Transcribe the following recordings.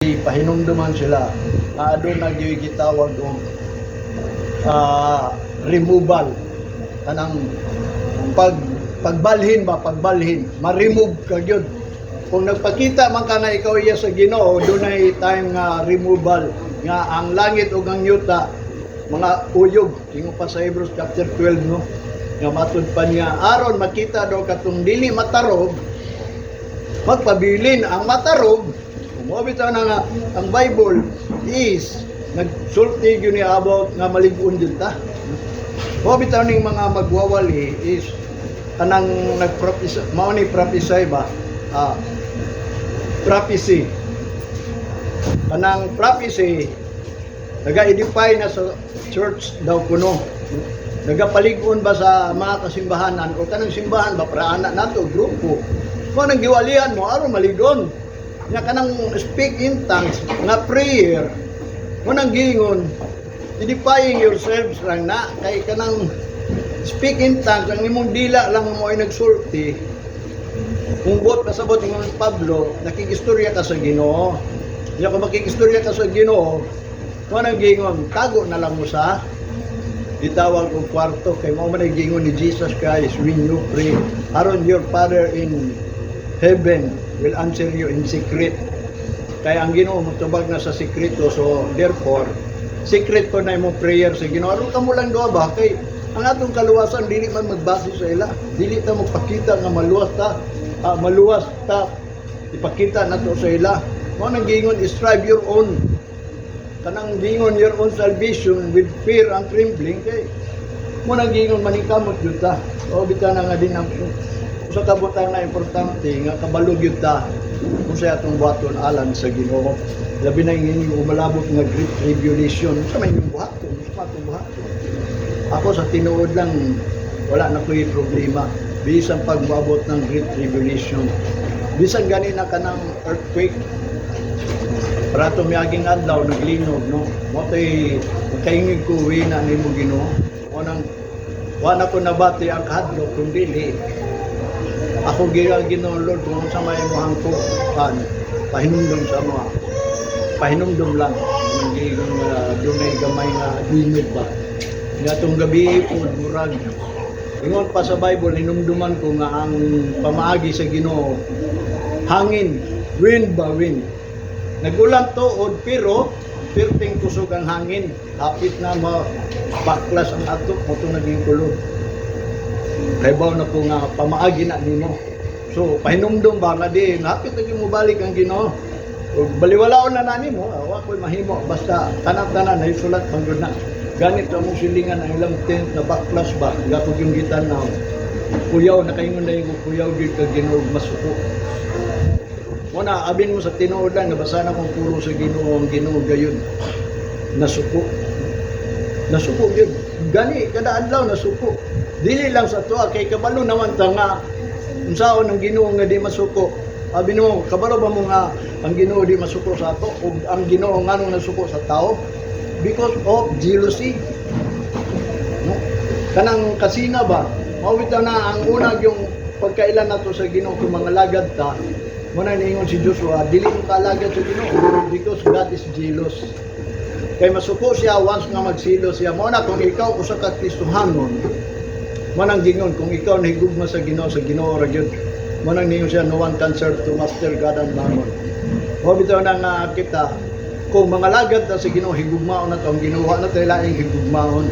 Pahinumduman sila nga aduna gyud gitawag og removal, kanang pagbalhin ba, pagbalhin, ma-remove ka gyud. Kung nagpakita man ka na ikaw iya sa Ginoo, dunay time nga removal nga ang langit ug ang yuta mga uyog, ingon pa sa Hebrews chapter 12, no, nga matud pa niya aron makita daw katong dili matarog magpabilin, ang matarog. Mao bitaw na nga ang Bible is nagsulti gyud ni about nga malig-on jud ta. Mao bitaw ning mga magwawali is kanang nagprophesy, mao ni prophesy ba, prophecy, kanang prophecy naga-edify na sa church daw kuno, nagapalig-on ba sa mga kasimbahanan o kanang simbahan ba para ana nato grupo mo nang giwalian mo aron malig-on nga kanang speak in tongues nga prayer mo nang giingon, edifying yourselves lang na, kay kanang speak in tongues, ang imong dila lang mo ay nagsulti. Kung buot pasabot, ingon Pablo, nakikistorya ka sa Ginoo. Nya kung makikistorya ka sa Ginoo, mo nang giingon, tago na lang mo sa gitawag og kwarto, kay mao man ay giingon ni Jesus Christ, when you pray, aron your Father in heaven will answer you in secret, kay ang Ginoo motubag na sa sekreto. So therefore secret ko na imong prayer sa Ginoo aron kamo lang duha ba, kay ang atong kaluwasan dili man magbase sa ila. Dili ta magpakita nga maluwas ta, maluwas ta, ipakita nato sa ila. Mao nang giingon, strive your own, kanang giingon, your own salvation with fear and trembling, kay mo nang giingon maningkamot jud ta. O bitaw na nga din ang usa ka butang na importante nga kabalo gyud ta kung sa atong buhaton alang sa Ginoo, labi na yung umalabot nga Great Tribulation. Sa may inyong buhaton, sa atong buhaton, ako sa tinuod lang, wala na ko'y problema bisan pag moabot ng Great Tribulation, bisan gani na kanang earthquake. Para ito miaging adlaw, naglinog, no? Mo to'y makaingig ko, wina nimo Ginoo. O nang, wa na ko nabati ang kahadlok, kung dili. Ako Ginoo Lord, kung sa may imuhang ko, kan, pahinumdum sa mga. Pahinumdum lang. Ang giingon nga dunay gamay nga linog ba. Nga atong gabi po, murag. Ingon pa sa Bible, hinumduman ko nga ang pamaagi sa Ginoo, hangin, wind ba, wind. Nagulan tuod pero pirting kusog ang hangin. Hapit na ma baklas ang atok mo ito naging kulod. Kaybaw na ko nga pamaagi na nimo. So pahinumdum ba nga di hapit na gyud mo balik ang Ginoo. Ug baliwalaon na nani mo, wa ko'y mahimo basta tanan-tanan na isulat man gud na. Ganit sa mong silingan ang ilang tent na baklas ba, gakog yung gitan-aw. Kuyaw, nakaingon na yung kuyaw gyud kag Ginoo masuko. Muna, abin mo sa tinuod lang, nabasa na kong puro sa Ginoo, ang Ginoo gayon. Nasuko. Nasuko yun. Gani, kada adlaw nasuko. Dili lang sa tuwa, kay kabalo naman ta nga, unsaon ang Ginoo nga di masuko. Abi mo, kabalo ba mo nga ang Ginoo di masuko sa ato o ang Ginoo nganong nasuko sa tao? Because of jealousy. No? Kanang kasina ba? Mao bitaw na ang una yung pagkailan nato sa Ginoo kung mga lagad ta, mo na niingon si Joshua, dili mo kaalagad sa Ginoo because God is jealous. Kay masuko siya once nga magsilo siya. Mo na kung ikaw usa ka Kristohanon, mo nang gingon kung ikaw nahigugma sa Ginoo ra gyud. Mo nang ningon siya, no one can serve two master, God and Mammon. Mo bitaw na nga kita kung mga lagad ta sa Ginoo, higugmaon na to ang Ginoo, na tayo laing higugmaon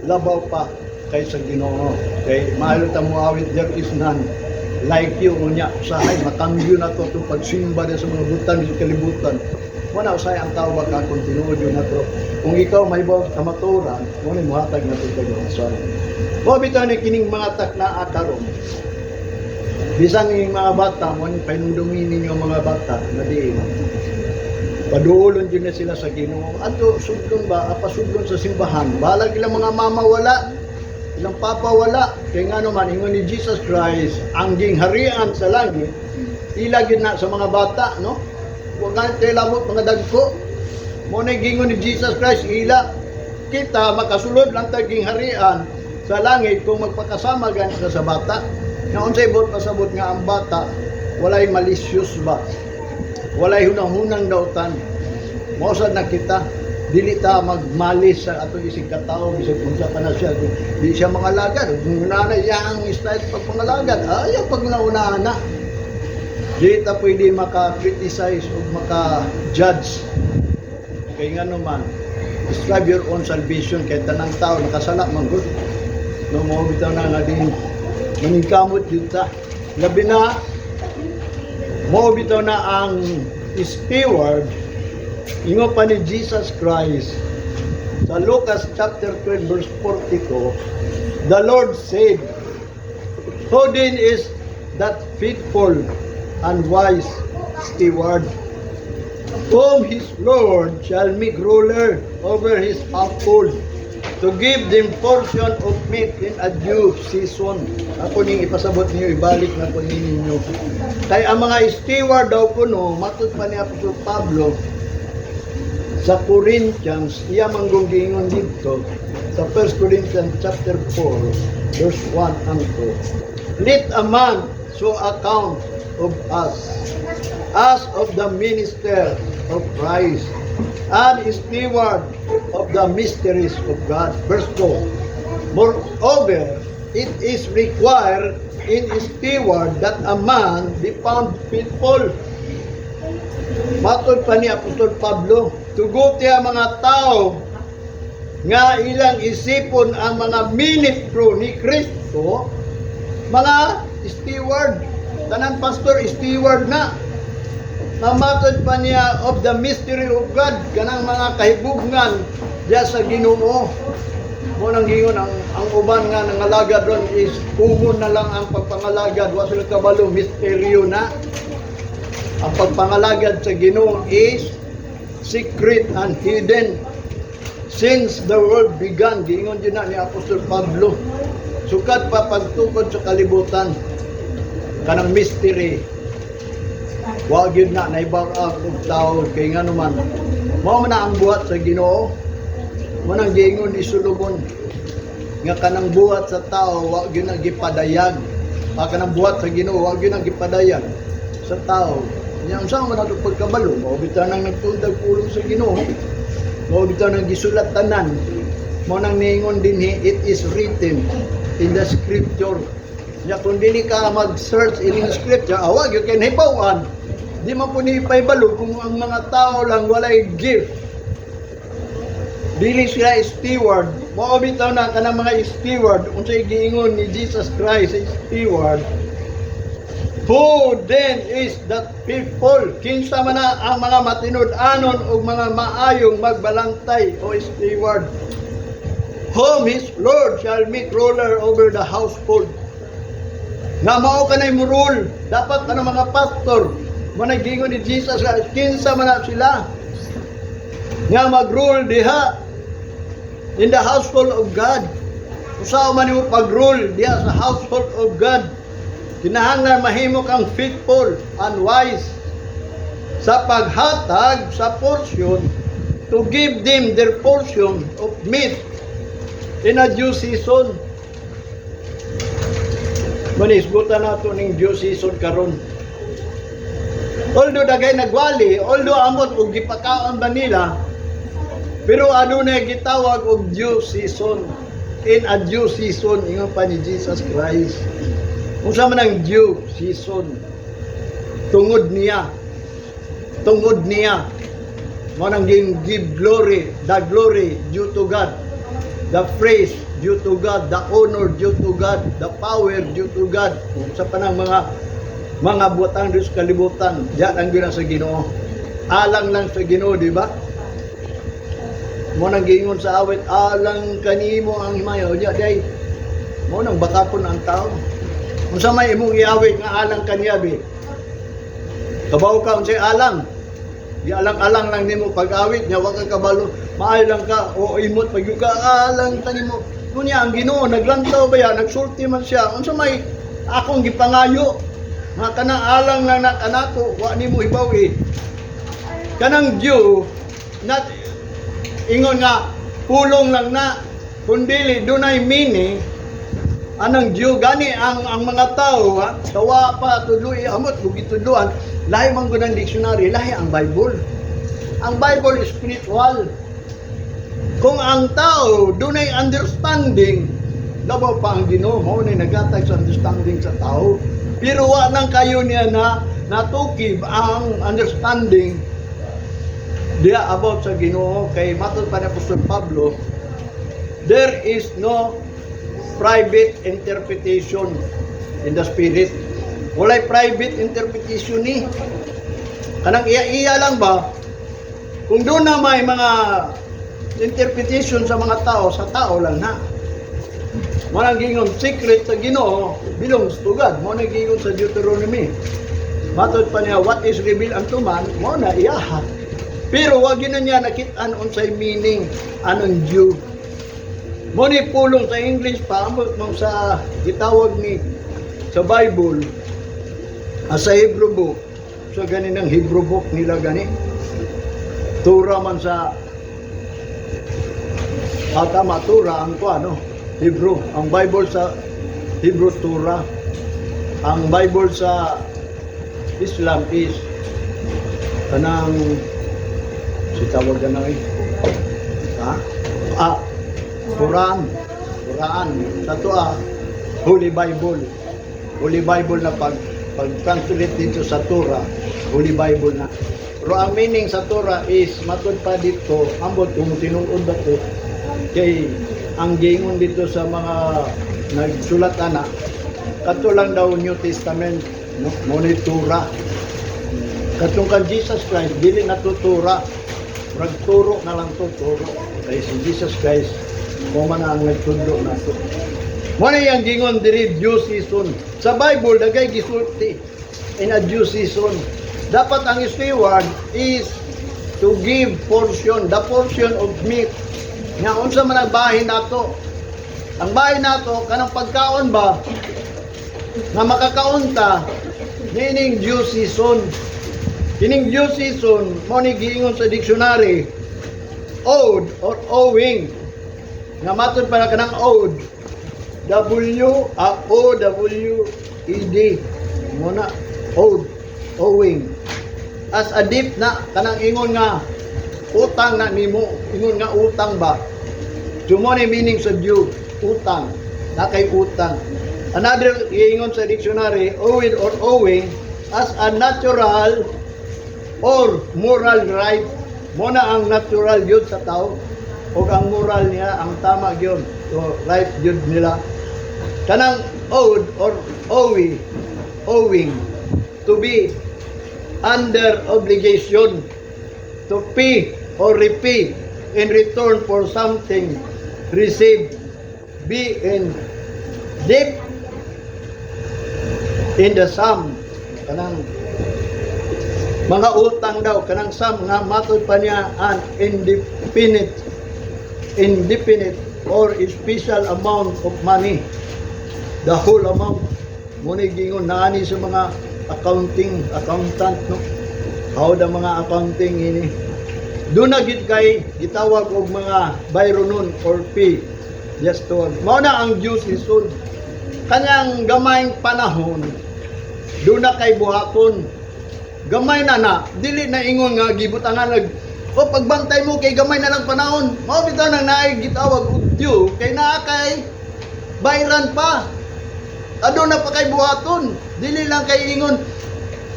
labaw pa kaysa Ginoo. Kay maayo ta mo awit, "There is none like you." Unya usahay makambyo na to itong pagsimba na sa mga butang sa kalibutan. Wala usahay ang tao baka kung tinuod yun na, pero kung ikaw may baw kamaturan mo ni muhatag na ito kagawasan. Mo bitaw ni kining mga takna karon, bisan yung mga bata mo ni pahinumdumin ninyo ang mga bata na di paduolon din na sila sa Ginoo. Ato sudlon ba, apa sudlon sa simbahan. Balag ilang mga mama wala, ilang papa wala. Kaya nga naman, ingon ni Jesus Christ, ang gingharian sa langit, ilagin na sa mga bata, no? Huwag nga tayo lamot mga dagko. Mo na gingon ni Jesus Christ, ila kita makasulod lang tayo gingharian sa langit kung magpakasama ganito sa bata. Nga unsay buot pasabot nga ang bata walay malicious ba? Walay hunang-hunang dautan. Mao sad na kita, dili ta magmalis sa atong isig katao bisag unsa pa na siya. Kung di siya mangalagad, kung na iyang style pagpangalagad, ayaw pag na. Di ta pwede maka-criticize o maka-judge. Kay nga naman, strive your own salvation kay tanang tao nakasala man gud. No, mao bitaw na nga din maningkamot jud ta. Labi na mao bitaw na ang steward, ingon pa ni Jesus Christ sa Lucas chapter 12 verse 42, the Lord said, "Who then is that faithful and wise steward, whom his Lord shall make ruler over his household, to give them portion of meat in a due season?" Ako ning ipasabot niyo, ibalik na ko ninyo. Kay ang mga steward daw kuno, matud pa ni Apostol Pablo sa Corinthians, iya manggong giingon dito sa 1 Corinthians chapter 4 verse 1 and 2. "Let a man so account of us as of the minister of Christ and steward of the mysteries of God." Verse 2. "Moreover, it is required in a steward that a man be found faithful." Matod pa ni Apostol Pablo, tuguti ang mga tao nga ilang isipon ang mga ministro ni Kristo, mga steward. Tanan pastor, steward na. Mamatod pa niya of the mystery of God, kanang mga kahibugnan diya sa Ginoo. Mao nang giingon ang uban nga nangalagad ron is common na lang ang pagpangalagad, wa sila kabalo misteryo na. Ang pagpangalagad sa Ginoo is secret and hidden since the world began. Giingon din na ni Apostol Pablo. Sukad pa pagtukod sa kalibutan, kanang mystery wa gyud na naibaw og tao, kay nga naman mao man na ang buhat sa Ginoo. Mao nang giingon ni Solomon nga kanang buhat sa tao wa gyud na gipadayag. Ah, kanang buhat sa Ginoo wa gyud na gipadayag sa tao. Nya unsa man ato pagkabalo? Mao bitaw nang nagtundag pulong sa Ginoo. Mao bitaw nang gisulat tanan. Mao nang niingon dinhi, "It is written in the scripture." Nya kung dili ka mag-search ining scripture, awag gyud kay nahibaw-an. Di man po ni ipahibalo kung ang mga tao lang walay gift. Dili sila steward. Mao bitaw na kanang mga steward, unsay giingon ni Jesus Christ sa steward? "Who then is that faithful?" Kinsa man na ang mga matinud-anon o mga maayong magbalantay o steward, "Whom his Lord shall make ruler over the household." Nga mao kanay mo-rule. Dapat ano mga pastor, mao giingon ni Jesus nga kinsa man na sila nga mag-rule diha in the household of God. Usa man nimo pag-rule diha sa household of God, kinahanglan mahimo kang faithful and wise sa paghatag sa portion, to give them their portion of meat in a due season. Manisgutan nato ning due season karon. Although daghay nagwali, although amot og gipakaon ba nila, pero adunay gitawag og due season. "In a due season," ingon pa ni Jesus Christ. Unsa man ang due season? Tungod niya. Tungod niya. Mao nang give glory, the glory due to God. The praise due to God, the honor due to God, the power due to God. Sa panang mga butang Diyos kalibutan, diyan ang gina sa Ginoo. Alang lang sa Ginoo, di ba? Mao nang giingon sa awit, "Alang kanimo ang himaya." Nya day mao nang bakapon ang tao. Unsa may imong iawit nga alang kaniya bi? Kabaw ka unsay alang? Gialang-alang lang nimo pag-awit niya, wa ka kabalo. Maayo lang ka o imot pag ka alang kanimo. Kunya ang Ginoo naglantaw ba ya, nagsulti man siya. Unsa may akong gipangayo? Nga kanang alang lang na kanako, wa nimo hibaw-i. Kanang due, not ingon nga pulong lang na, kundili dunay meaning. Anang due gani ang mga tao, ha, tawa pa tudloi amot ug gitudloan, lahi man gud ang dictionary, lahi ang Bible. Ang Bible is spiritual. Kung ang tao dunay understanding, labaw pa ang Ginoo, mao nay nagatag sa understanding sa tao. Pero wa nang kayo niya na natukib ang understanding diya about sa Ginoo, kay matod pa ni Apostol Pablo, there is no private interpretation in the spirit. Walay private interpretation ni. Kanang iya-iya lang ba? Kung doon na may mga interpretation sa mga tao, sa tao lang na. Manang gingon, secret sa Ginoo belongs to God. Mao na gingon sa Deuteronomy. Matod pa niya, what is revealed unto man, mao na iyaha. Pero wag yun na niya nakit-an unsay meaning anong due. Mo ni pulong sa English pa ambot mo sa gitawag ni sa Bible, sa Hebrew book, sa gani ng Hebrew book nila gani. Torah man sa, tama, Torah ang kuan, no? Hebrew. Ang Bible sa Hebrew, Torah. Ang Bible sa Islam is kanang si tawag na eh. Ha? Quran. Quran. Sa to, Holy Bible. Holy Bible na pag translate dito sa Torah, Holy Bible na. Pero ang meaning sa Torah is matud pa dito, ambot kung tinuod ba to, kay ang gingon dito sa mga nagsulat ana, kato lang daw New Testament, no? Mo ni Torah. Katong kan Jesus Christ, dili na to Torah. Murag turo na lang to, turo. Kay si Jesus Christ, mo man ang nagtudlo na to. Mo na yang gingon diri, due season. Sa Bible, dagay gisulti in a due season. Dapat ang steward is to give portion, the portion of meat. Nga unsa man ang bahin nato? Ang bahin nato kanang pagkaon ba nga makakaunta niining due season. Kining due season mo ni giingon sa dictionary, owed or owing. Nga matod pa na kanang owed, W A O W E D, mo na owed, owing, as a debt na, kanang ingon nga utang na nimo, ingon nga utang ba. So mo ni meaning sa due, utang na, kay utang. Another ingon sa dictionary, owed or owing as a natural or moral right. Mo na ang natural yun sa tao o ang moral niya, ang tama yun, so right yun nila kanang owed or owing, owing, to be under obligation to pay or repay in return for something received, be in debt in the sum, kanang mga utang daw, kanang sum nga matod pa niya an indefinite or special amount of money, the whole amount. Mo ni gingon naani sa mga accounting, accountant, no? How da mga accounting ini, doon na gid kay gitawag og mga bayronon or fee. Yes to. Mao na ang due season, kanyang gamayng panahon doon na kay buhaton. Gamay na na, dili na ingon nga gibutangan nag o pagbantay mo kay gamay na lang panahon. Mao bitaw nang naay gitawag og due kay naa kay bayran pa. Aduna pa kay buhaton. Dili lang kay ingon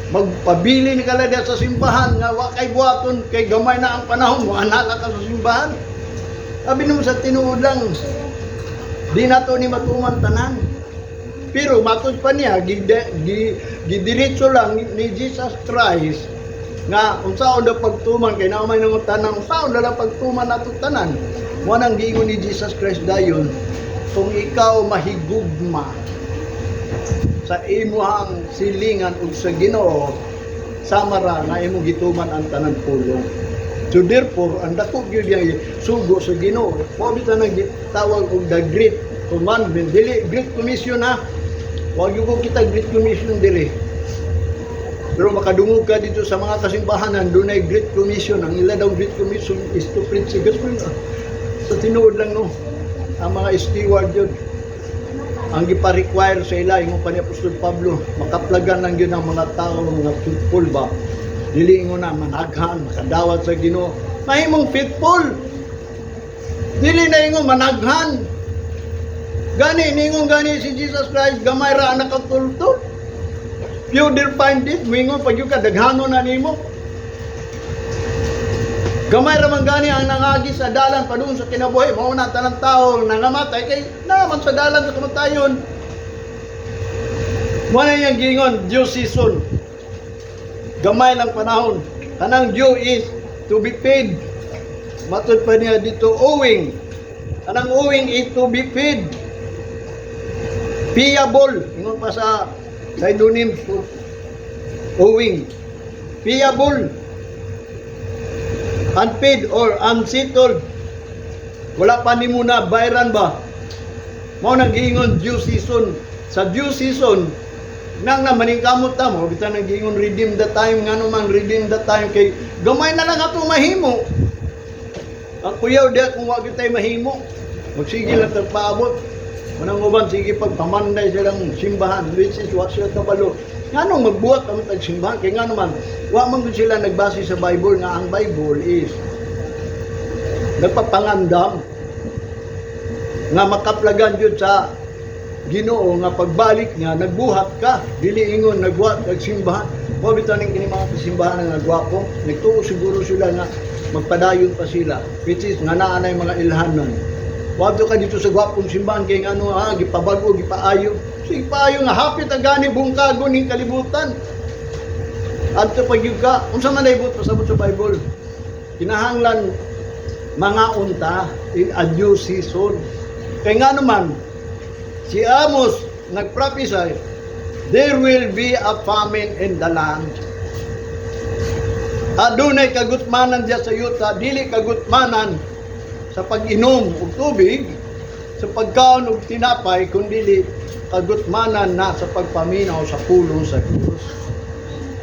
magpabili ni kala diya sa simbahan nga wa kay buhaton kay gamay na ang panahon, wa na ka sa simbahan. Abi nimo sa tinuod lang, di nato ni matuman tanan. Pero matod pa niya, gidiretso lang ni Jesus Christ nga unsaon daw pagtuman, kay naa may nangutana unsaon daw lang pagtuman nato tanan. Mo nang giingon ni Jesus Christ dayon, kung ikaw mahigugma sa imuhang silingan ug sa Ginoo, sama ra nga imong gituman ang tanan pulong. So therefore, ang dako gyud nga sugo sa Ginoo, mao bitaw nang gitawag og the Great Commandment, dili Great Commission ha. Wag gyud ko kita Great Commission dili. Pero makadungog ka dito sa mga kasimbahanan, doon ay Great Commission. Ang ila daw Great Commission is to preach the gospel. Sa tinuod lang, no, ang mga steward yun. Ang gipa-require sa ila, ingon pa ni Apostol Pablo, makaplagan lang yun ang mga tao, mga faithful ba? Dili ingon na managhan, makadawat sa Ginoo. Mahimong faithful. Dili na ingon managhan. Gani, ningon gani si Jesus Christ, gamay ra ang nakatultol. Few will find it, mingon pag yung kadaghano na nimo. Gamay ra man gani ang nangagi sa dalan padung sa kinabuhi, mao na tanang tao nangamatay kay naman sa dalan sa kamatayon. Mao na iyang giingon, due season. Gamay lang panahon. Kanang due is to be paid. Matod pa niya dito, owing. Kanang owing is to be paid. Payable. Ingon pa sa synonyms for owing. Payable. Unpaid or unsettled. Wala pa nimo na bayaran ba? Mao nang giingon due season. Sa due season, nang na maningkamot ta mo, bitan nang giingon redeem the time. Ngano man redeem the time? Kay gamay na lang ato mahimo. Ang kuyaw diya kung wa gyud tay mahimo. Magsige lang tag paabot. Manang uban sige pagpamanday silang simbahan, which is wa sila kabalo. Nganong magbuhat kami tag simbahan? Kay ngano man wa man gud sila nagbase sa Bible, nga ang Bible is nagpapangandam nga makaplagan jud sa Ginoo nga pagbalik niya nagbuhat ka, dili ingon nagbuhat kag simbahan. Mo bitaw ning kini mga simbahan nga gwapo, nagtuo siguro sila nga magpadayon pa sila, which is nga naa nay mga ilhanan. Wadto ka dito sa gwapong simbahan kay ngano, gipabag-o, gipaayo. Sige, paayo nga hapit ang gani bungkago ning kalibutan. Adto pa gyud ka, unsa man ay buot pasabot sa Bible? Kinahanglan mga unta in a due season. Kay nga naman, si Amos nag-prophesy, there will be a famine in the land. Adunay kagutmanan diya sa yuta, dili kagutmanan sa pag-inom og tubig, sa pagkaon og tinapay, kundi kagutmanan na sa pagpaminaw sa pulong sa Diyos.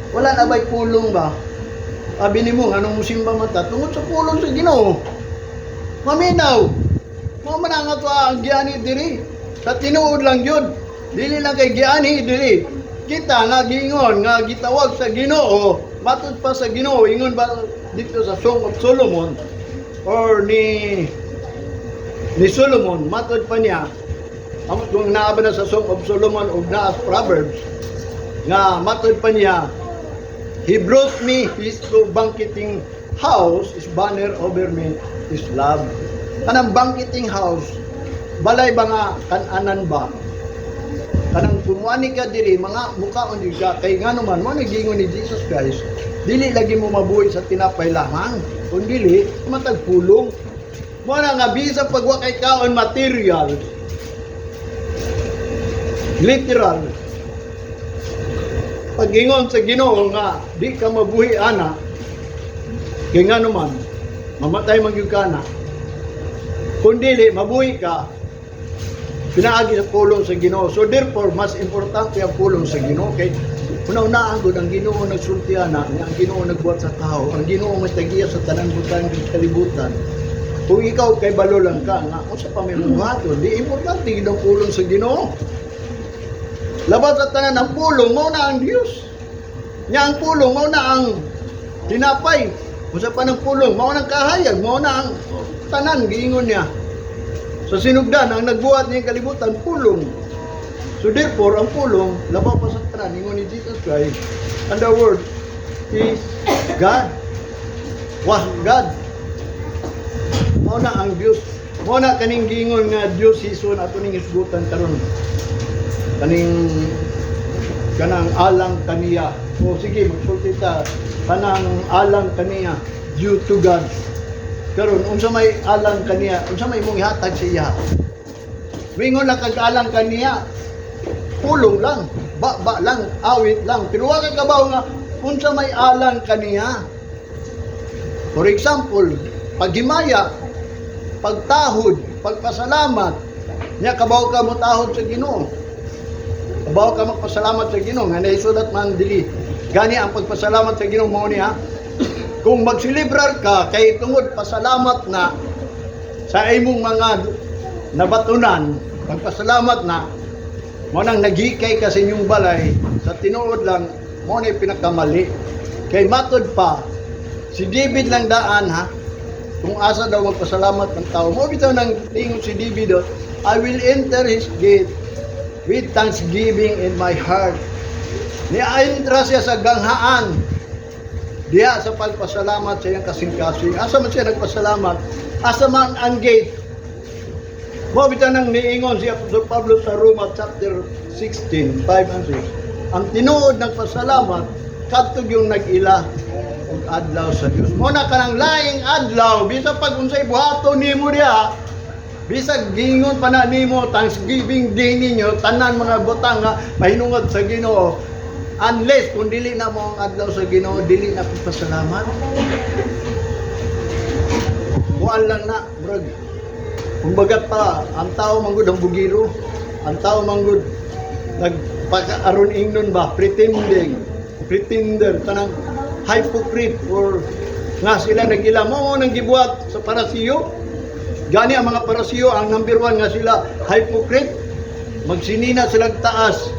Wala na ba'y pulong ba? Abi nimo, anong musimba mata? Tungod sa pulong sa Ginoo. Maminaw. Mao man ang ato ang giani diri. Sa tinuod lang yun. Dili lang kay giani diri. Kita nga giingon nga gitawag sa Ginoo, matud pa sa Ginoo, ingon ba dito sa Song of Solomon or ni Solomon, matud pa niya, amot kung naa ba na sa Song of Solomon o naa sa Proverbs, nga matud pa niya, "He brought me his to banqueting house, his banner over me is love." Kanang banqueting house, balay ba nga kananan ba? Kanang kumuani ka diri, mga mukhaon di ka, kay nga naman, mo nagingon ni Jesus Christ, dili lagi mo mabuhi sa tinapay lamang, kung dili, matag pulong. Mo na nga, bisa pag wa kay kaon material, literal, pag-ingon sa Ginoo nga di ka mabuhi ana, kay nga naman mamatay man gyud ka na, kung dili mabuhi ka pinaagi sa pulong sa Ginoo. So therefore, mas importante ang pulong sa Ginoo kay una-unaan gud ang Ginoo nagsulti ana, nga ang Ginoo nagbuhat sa tao, ang Ginoo may tagiya sa tanang butang sa kalibutan. Kung ikaw kay balo lang ka nga unsa pa may buhaton, di importante gid ang pulong sa Ginoo. Labas sa tanan, ang pulong mao na ang Dios. Nya ang pulong mao na ang tinapay. Unsa pa ng pulong, mao nang kahayag, mao na ang tanan giingon niya. Sa sinugdan, ang nagbuhat niyang kalibutan, pulong. So therefore, ang pulong, labaw pa sa tanan, ingon ni Jesus Christ, and the Word is God. Was God. Mao na ang Dios. Mao na kaning giingon nga due season ato ning hisgutan karon. Kaning kanang alang kaniya. O sige, magsulti ta kanang alang kaniya, due to God. Karon, unsa may alang kaniya? Unsa may imong ihatag sa iya? Mingon lang kag alang kaniya. Pulong lang, ba lang, awit lang. Pero wa ka kabaw nga unsa may alang kaniya. For example, paghimaya, pagtahod, pagpasalamat. Nya kabaw ka mo tahod sa Ginoo. Kabaw ka magpasalamat sa Ginoo nga naisulat man dili. Gani ang pagpasalamat sa Ginoo mao niya. Kung magselebrar ka kay tungod pasalamat na sa imong mga nabatunan, pagpasalamat na, Mo nang naghikay ka sa inyong balay, sa tinuod lang, mo na pinakamali. Kay matod pa, si David lang daan ha, kung asa daw magpasalamat ng tao. Mo bitaw nang tingon si David, oh, "I will enter his gate with thanksgiving in my heart." Nientra siya sa ganghaan. Diya sa pagpasalamat sa iyang kasing-kasing. Asa man siya nagpasalamat? Asa man ang gate? Mo bitaw nang niingon si Apostol Pablo sa Roma chapter 16, 5 and 6. Ang tinuod nagpasalamat kadto yung nag-ila og adlaw sa Dios. Mo na kanang laing adlaw, bisag pag unsay buhaton nimo diha, bisag gingon pa na nimo Thanksgiving Day ninyo, tanan mga butang nga pahinungod sa Ginoo, unless kung dili na mo ang adlaw sa Ginoo, dili na pagpasalamat. Kuan lang na, brag. Kumbaga pa, ang tao manggod ang bugiro. Ang tao manggod nagpaka-aron ingnon ba, pretending, pretender, kanang hypocrite or nga sila nagila mo nang gibuhat sa Parasiyo. Gani ang mga Parasiyo ang number one nga sila hypocrite. Magsinina silang taas.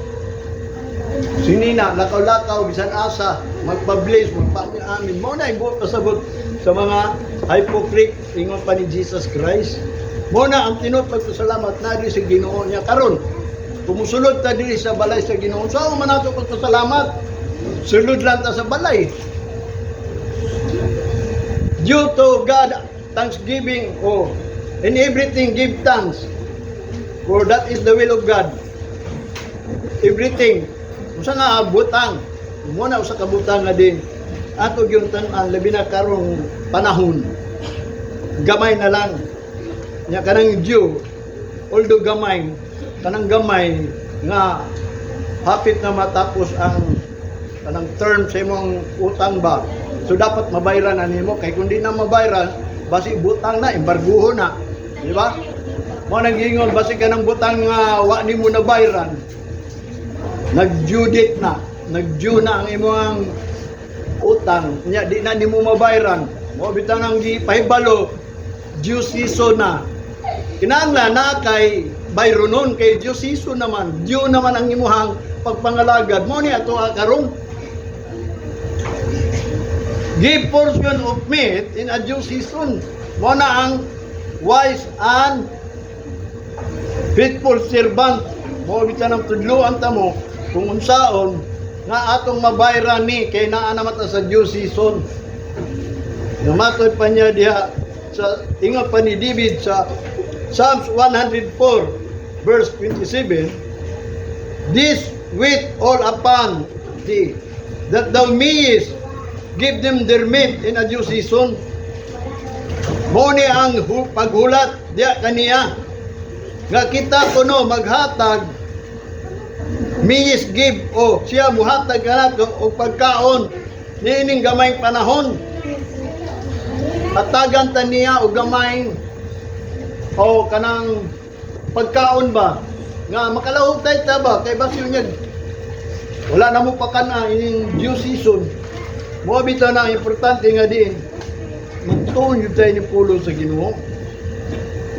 Sinina, lakaw-lakaw, bisan asa, magpa-bless, magpa-amin. Mo na yung buot pasabot sa mga hypocrite, ingon pa ni Jesus Christ. Mo na ang tinuod pagpasalamat na di sa Ginoo niya karon. Kumusulod ta diri sa balay sa Ginoo. So man nato pagpasalamat. Sulod lang ta sa balay. Due to God, thanksgiving, oh, in everything give thanks. For that is the will of God. Everything. Usa nga butang. Mo na usa ka butang nga din. Ato gyud tan-an, labi na karong panahon. Gamay na lang. Nya kanang due, although gamay, kanang gamay nga hapit na matapos ang kanang term sa imong utang ba. So dapat mabayran na nimo kay kung di na mabayran, basi butang na, embarguho na. Di ba? Mo nang giingon basi kanang butang nga wa nimo nabayran. Nag-due date na, nag-due na ang imong utang, nya di na nimo mabayran. Mo bitaw nang gipahibalo, due season na. Kinahanglan na kay bayronon kay due season naman. Due naman ang imuhang pagpangalagad. Mo ni ato karon. Give portion of meat in a due season. Mo na ang wise and faithful servant. Mo bitaw nang tudloan ta mo kung unsaon nga atong mabayran ni kay naa naman ta sa due season. Namatod pa niya diha sa ingon pa ni David sa Psalms 104 verse 27, "This wait all upon thee, that thou mayest give them their meat in a due season." Mo ni ang paghulat diya kaniya nga kita kuno maghatag, mayest give o siya muhatag kanato og pagkaon niining gamayng panahon. Hatagan ta niya og gamay o kanang pagkaon ba nga makalahutay ta ba kay basi niya wala na mo pakana ining due season. Mo bitaw na ang importante nga din magtuon yun tayo ni pulo sa Ginoo.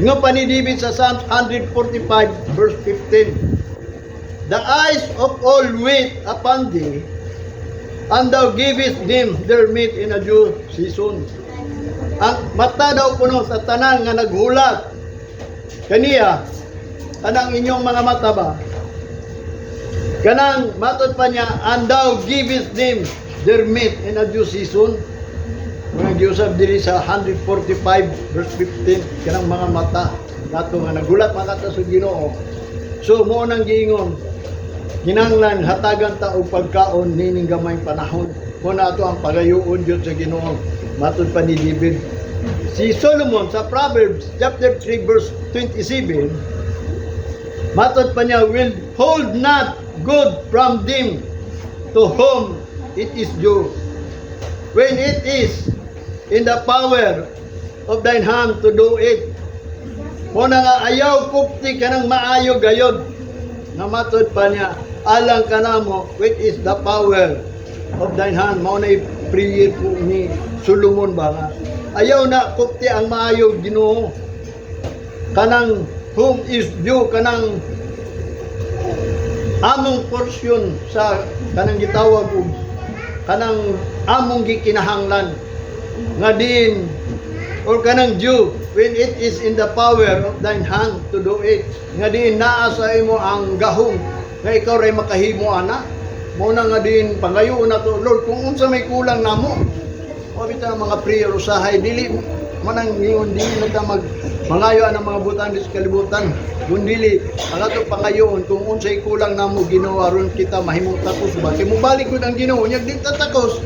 Ingon pa ni David sa Psalms 145 verse 15, "The eyes of all wait upon thee, and thou givest them their meat in a due season." Ang mata daw kuno sa tanan nga naghulat kaniya, kanang inyong mga mata ba, kanang matod pa niya, "And thou givest them their meat in a due season." Mga giusab diri sa 145 verse 15, kanang mga mata nato nga nagulat mga sa Ginoo. So mo nang giingon, kinahanglan hatagan ta og pagkaon nining gamay panahon. Mo na ato ang pagayuon jud sa Ginoo. Matod pa ni David. Si Solomon sa Proverbs chapter 3 verse 27, matod pa niya, "Will hold not good from them to whom it is due, when it is in the power of thine hand to do it." Mo na nga ayaw kupti kanang maayo gayod. Nga matod pa niya, alang kanamo, which is the power of thine hand. Mao na prayer po ni Solomon ba nga ayaw na kupti ang maayo, Ginoo. Kanang whom is due, kanang Among portion sa kanang gitawag og kanang among gikinahanglan nga din or kanang due when it is in the power of thine hand to do it, nga diin naa sa imo ang gahom nga ikaw ray makahimo ana. Mo na nga diin pangayoon nato, "Lord, kung unsa may kulang namo." O bitaw ang mga prayer usahay, dili man ang ingon dili na ta mag mangayo ang mga butang sa kalibutan, kundili ang ato pangayoon kung unsay kulang namo, Ginoo, aron kita mahimong takos ba, kay mobalik gud ang Ginoo nya di ta takos.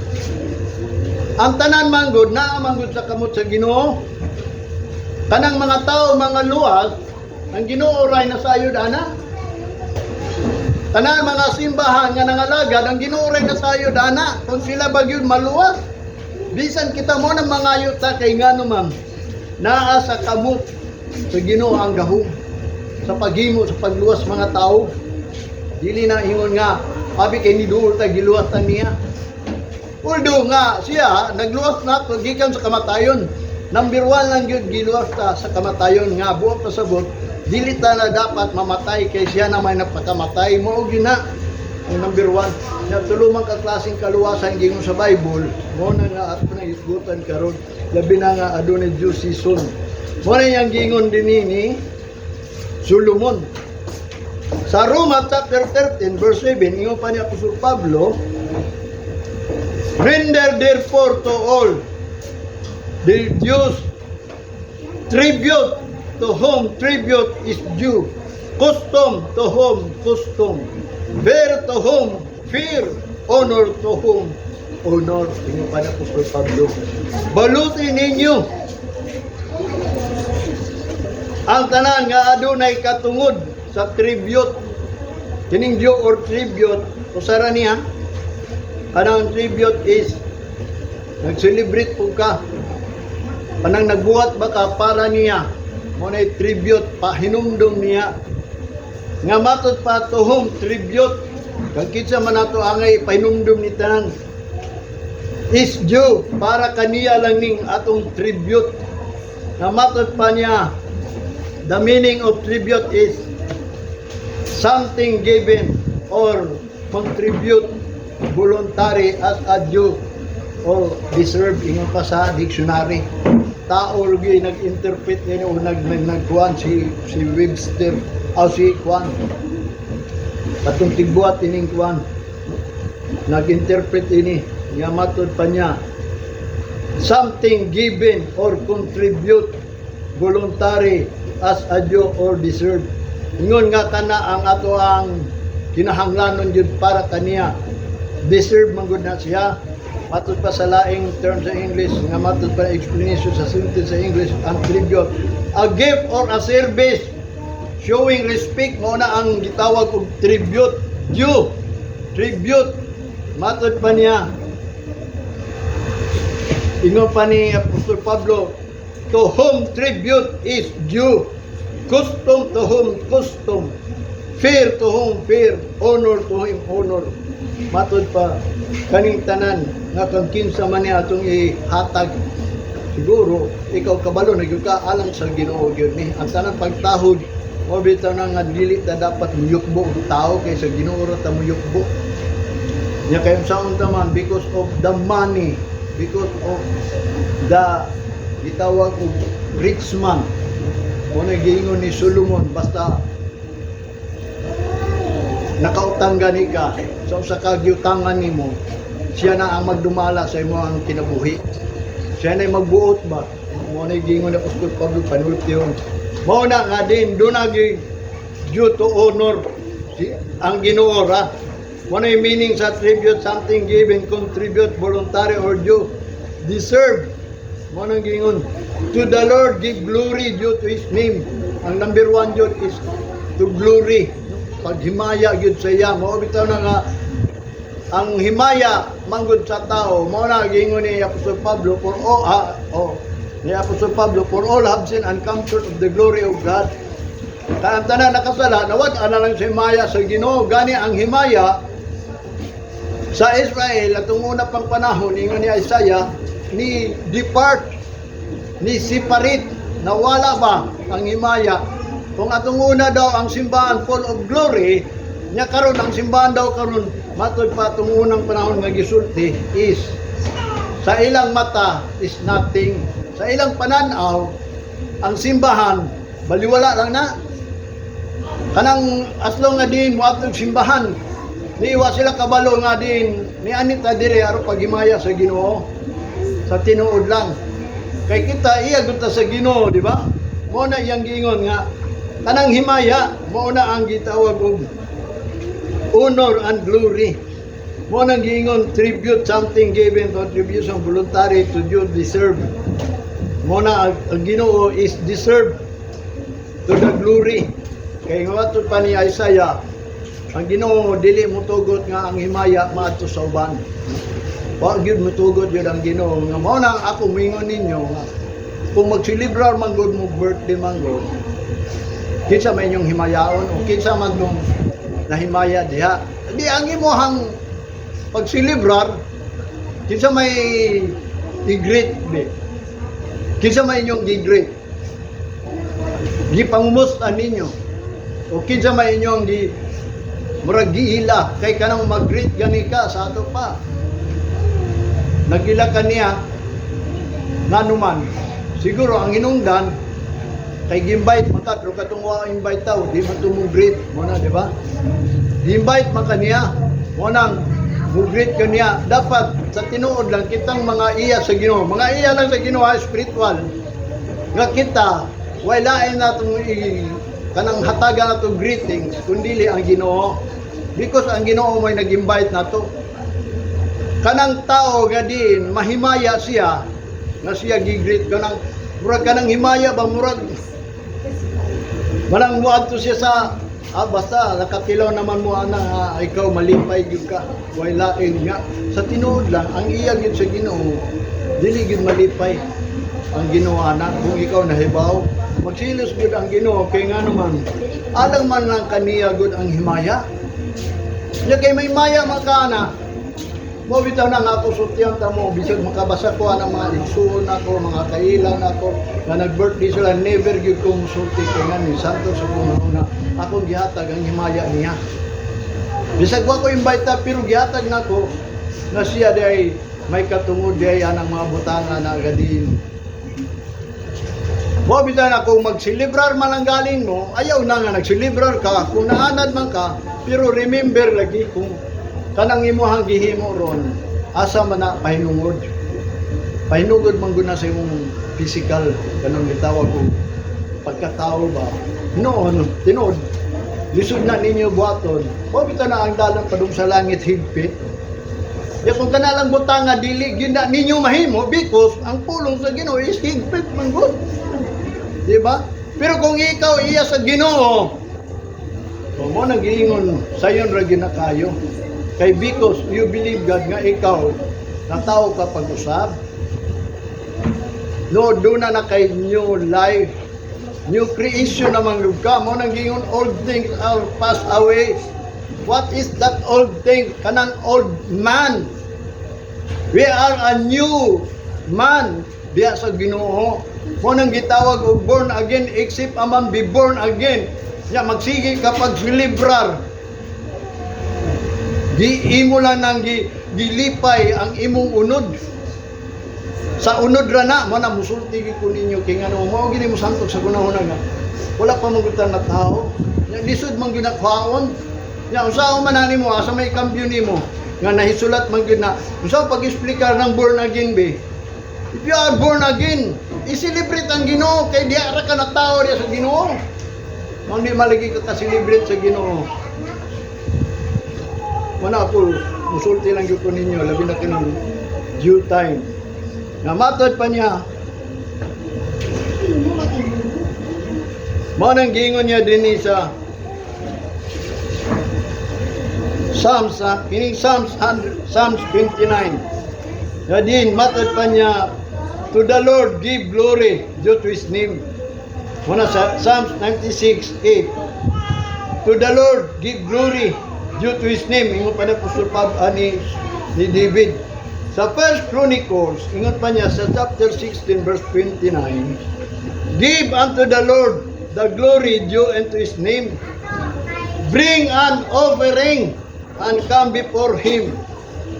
Ang tanan manggod naa manggod sa kamot sa Ginoo. Kanang mga tao mga luwas, ang Ginoo ray nasayod ana. Tanan mga simbahan nga nangalagad, ang Ginoo ray nasayod ana kung sila ba gyud maluwas. Bisan kita mo nang mangayo ta, kay ngano man naa sa kamot sa Ginoo ang gahom sa paghimo sa pagluwas mga tao. Dili na ingon nga abi kay ni duol ta, giluwas ta niya. Although nga siya nagluwas na to gikan sa kamatayon. Number one lang gyud, giluwas ta sa kamatayon nga buot pasabot dili ta na dapat mamatay kay siya na may napakamatay. Mao gyud na ang number one. Na tulo man ka klaseng kaluwasan gingon sa Bible, mo na nga ato na hisgutan karon, labi na nga adunay due season. Mo na yang gingon dinhi ni Solomon. Sa Roma chapter 13 verse 7, ingon pa ni Apostol Pablo, "Render therefore to all the dues, tribute to whom tribute is due, custom to whom custom, fear to whom fear, honor to whom honor." Ingon pa ni Apostol Pablo. Baluti ninyo ang tanan nga adunay katungod sa tribute. Kining due or tribute, usara niya. Kanang tribute is nag-celebrate po ka. Kanang nagbuhat ba ka para niya. Mo na tribute, pahinumdum niya. Nga matod pa, to whom tribute. Kag kinsa man nato angay pahinumdum ni tanan is due, para kaniya lang ning atong tribute. Nga matod pa niya, the meaning of tribute is something given or contribute voluntary as a due or deserve, ingon pa sa dictionary. Tao lagi nag-interpret ini o nag nag nagkuan si Webster o si kuan katong tigbuhat ining kuan, nag-interpret ini nga matod pa niya, something given or contribute voluntary as a due or deserve. Ingon nga kana ang ato ang kinahanglanon jud para kaniya, deserve man gud na siya. Matod pa sa laing term sa English, nga matod pa explanation sa sentence sa English, ang tribute, a gift or a service showing respect. Mo na ang gitawag og tribute, due tribute. Matod pa niya, ingon pa ni Apostol Pablo, to whom tribute is due, custom to whom custom, fear to whom fear, honor to whom honor. Matod pa, kaning tanan nga kang kinsa man ni atong ihatag, siguro ikaw kabalo na gyud ka, alang sa Ginoo gyud ni ang tanan pagtahod. Mo bitaw na nga dili ta dapat muyukbo og tao kay sa Ginoo ra ta muyukbo nya. Kay sa unta man, because of the money, because of the gitawag og rich man, mo na giingon ni Solomon, basta nakautang gani ka sa usa ka giutangan nimo, siya na ang magdumala sa imo ang kinabuhi, siya na magbuot ba. Mo na giingon ni Apostol Pablo panultihon. Mao na nga din doon na due to honor si, ang Ginoo ra. Mo na yung meaning sa tribute, something given, contribute voluntary or due, deserve. Mo nang giingon, "To the Lord give glory due to His name." Ang number one yun is to glory, paghimaya gyud sa iya. Mao bitaw na nga ang himaya manggod sa tao. Mao na giingon ni Apostol Pablo for all, oh, ni Apostol Pablo, "For all have sinned and come short of the glory of God." Kaya ang tanan nakasala, nawad ana lang sa himaya sa Ginoo. Gani ang himaya sa Israel atong una pang panahon, ingon ni Isaiah, ni depart, ni separate, nawala ba ang himaya. Kung atong una daw ang simbahan full of glory, Nya karon, ang simbahan daw karon, matod pa atong unang panahon nga gisulti, is sa ilang mata is nothing. Sa ilang pananaw, ang simbahan baliwala lang na. Kanang aslong nga din moadtong simbahan, niiwa sila kabalo nga din ni anita diri aron paghimaya sa Ginoo sa tinuod lang. Kay kita iya gud ta sa Ginoo, di ba? Mo na iyang giingon nga kanang himaya mo na ang gitawag og honor and glory. Mo nang giingon tribute, something given, contribution voluntary to due, deserve. Mo na ang Ginoo is deserve to the glory. Kay nga pa ni Isaiah, ang Ginoo dili motugot nga ang himaya maadto sa uban. Wa gyud motugot yun ang Ginoo nga mao na ang ako moingon ninyo nga kung magselebrar man gud mo, birthday man gud, kinsa may inyong himayaon o kinsa man nung nahimaya diha, di ang imuhang pagselebrar, kinsa may i-greet di, kinsa may inyong gi-greet, gipangumusta ninyo, o kinsa may inyong gi murag giila? Kay kanang mag-greet gani ka sa ato pa, nagila ka niya nganuman siguro ang hinungdan kay gi-invite man ka, pero katong wa invite tao, di man to mo greet mo na, di ba? Gi-invite man ka niya, mo nang mo greet ka niya. Dapat sa tinuod lang kitang mga iya sa Ginoo, mga iya lang sa Ginoo ha, spiritual nga kita, wala natong kanang hatagan nato greetings kundili ang Ginoo, because ang Ginoo may nag-invite nato. Kanang tao nga diin mahimaya siya nga siya gi-greet, kanang murag kanang himaya ba, murag manang muadto siya sa basta nakatilaw naman mo ana nga ikaw malipay gyud ka, way lain nga. Sa tinuod lang, ang iya gyud sa Ginoo, dili gyud malipay ang Ginoo ana. Kung ikaw nahibaw, magsilos gyud ang Ginoo, kay ngano man alang man lang kaniya gud ang himaya nya, kay may maya man ka ana mo. Bitaw na nga ako sultihan ta mo, bisag makabasa ko ang mga igsuon nako, mga kailan nako nga nag-birthday sila, never gyud ko musulti, kay nga ni santo sa una akong gihatag ang himaya niya. Bisag wa ko invite ta, pero gihatag nako na siya day may katungod day anang mga butanga na gadin mo. Bitaw na kung magselebrar man ang galing mo, ayaw na nga nagselebrar ka, kung naanad man ka, pero remember lagi kung kanang imuhang gihimo ron, asa man na pahinungod. Pahinungod man gud na sa imong physical, kanang gitawag og pagkatao ba. Noon, tinuod, lisod na ninyo buhaton. Mo bitaw na ang dalan padung sa langit higpit. Ya kung kana lang butanga dili gyud na ninyo mahimo, because ang pulong sa Ginoo is higpit man gud. Di ba? Pero kung ikaw iya sa Ginoo, so mo nang giingon sayon ra gyud na kayo. Kay because you believe God nga ikaw natao ka pag-usab. No, doon na na kay new life. New creation naman gyud ka. Mo nang giingon, old things are passed away. What is that old thing? Kanang old man. We are a new man diya sa Ginoo. Mo nang gitawag og born again, except a man be born again. Ya magsige ka pag celebrar. Di imo lang nang gilipay ang imong unod. Sa unod ra na, mo na musulti gyud ko ninyo, kay ngano mao gini mo santog sa gunahon nga. Wala pa mo na tao. Nya lisod man gyud na kwaon. Nya unsa man ani mo, asa may kambyo nimo nga nahisulat man gyud na unsa pag-explicar ng born again be? If you are born again, i-celebrate ang Ginoo kay diha ra ka na tao diha sa Ginoo. Kung di malagi ka ka-celebrate sa Ginoo. Mana ako, musulti lang gyud ko ninyo, labi na kinong due time. Na matod pa niya, mao nang giingon niya dinhi sa Psalms, kining Psalms 100, Psalms 29. Ya din matod pa niya, "To the Lord give glory due to His name." Muna sa Psalms 96:8. "To the Lord give glory due to His name." Ingon pa na Apostol Pablo ni David. Sa First Chronicles, ingon pa niya sa chapter 16 verse 29, "Give unto the Lord the glory due unto His name." Bring an offering and come before Him.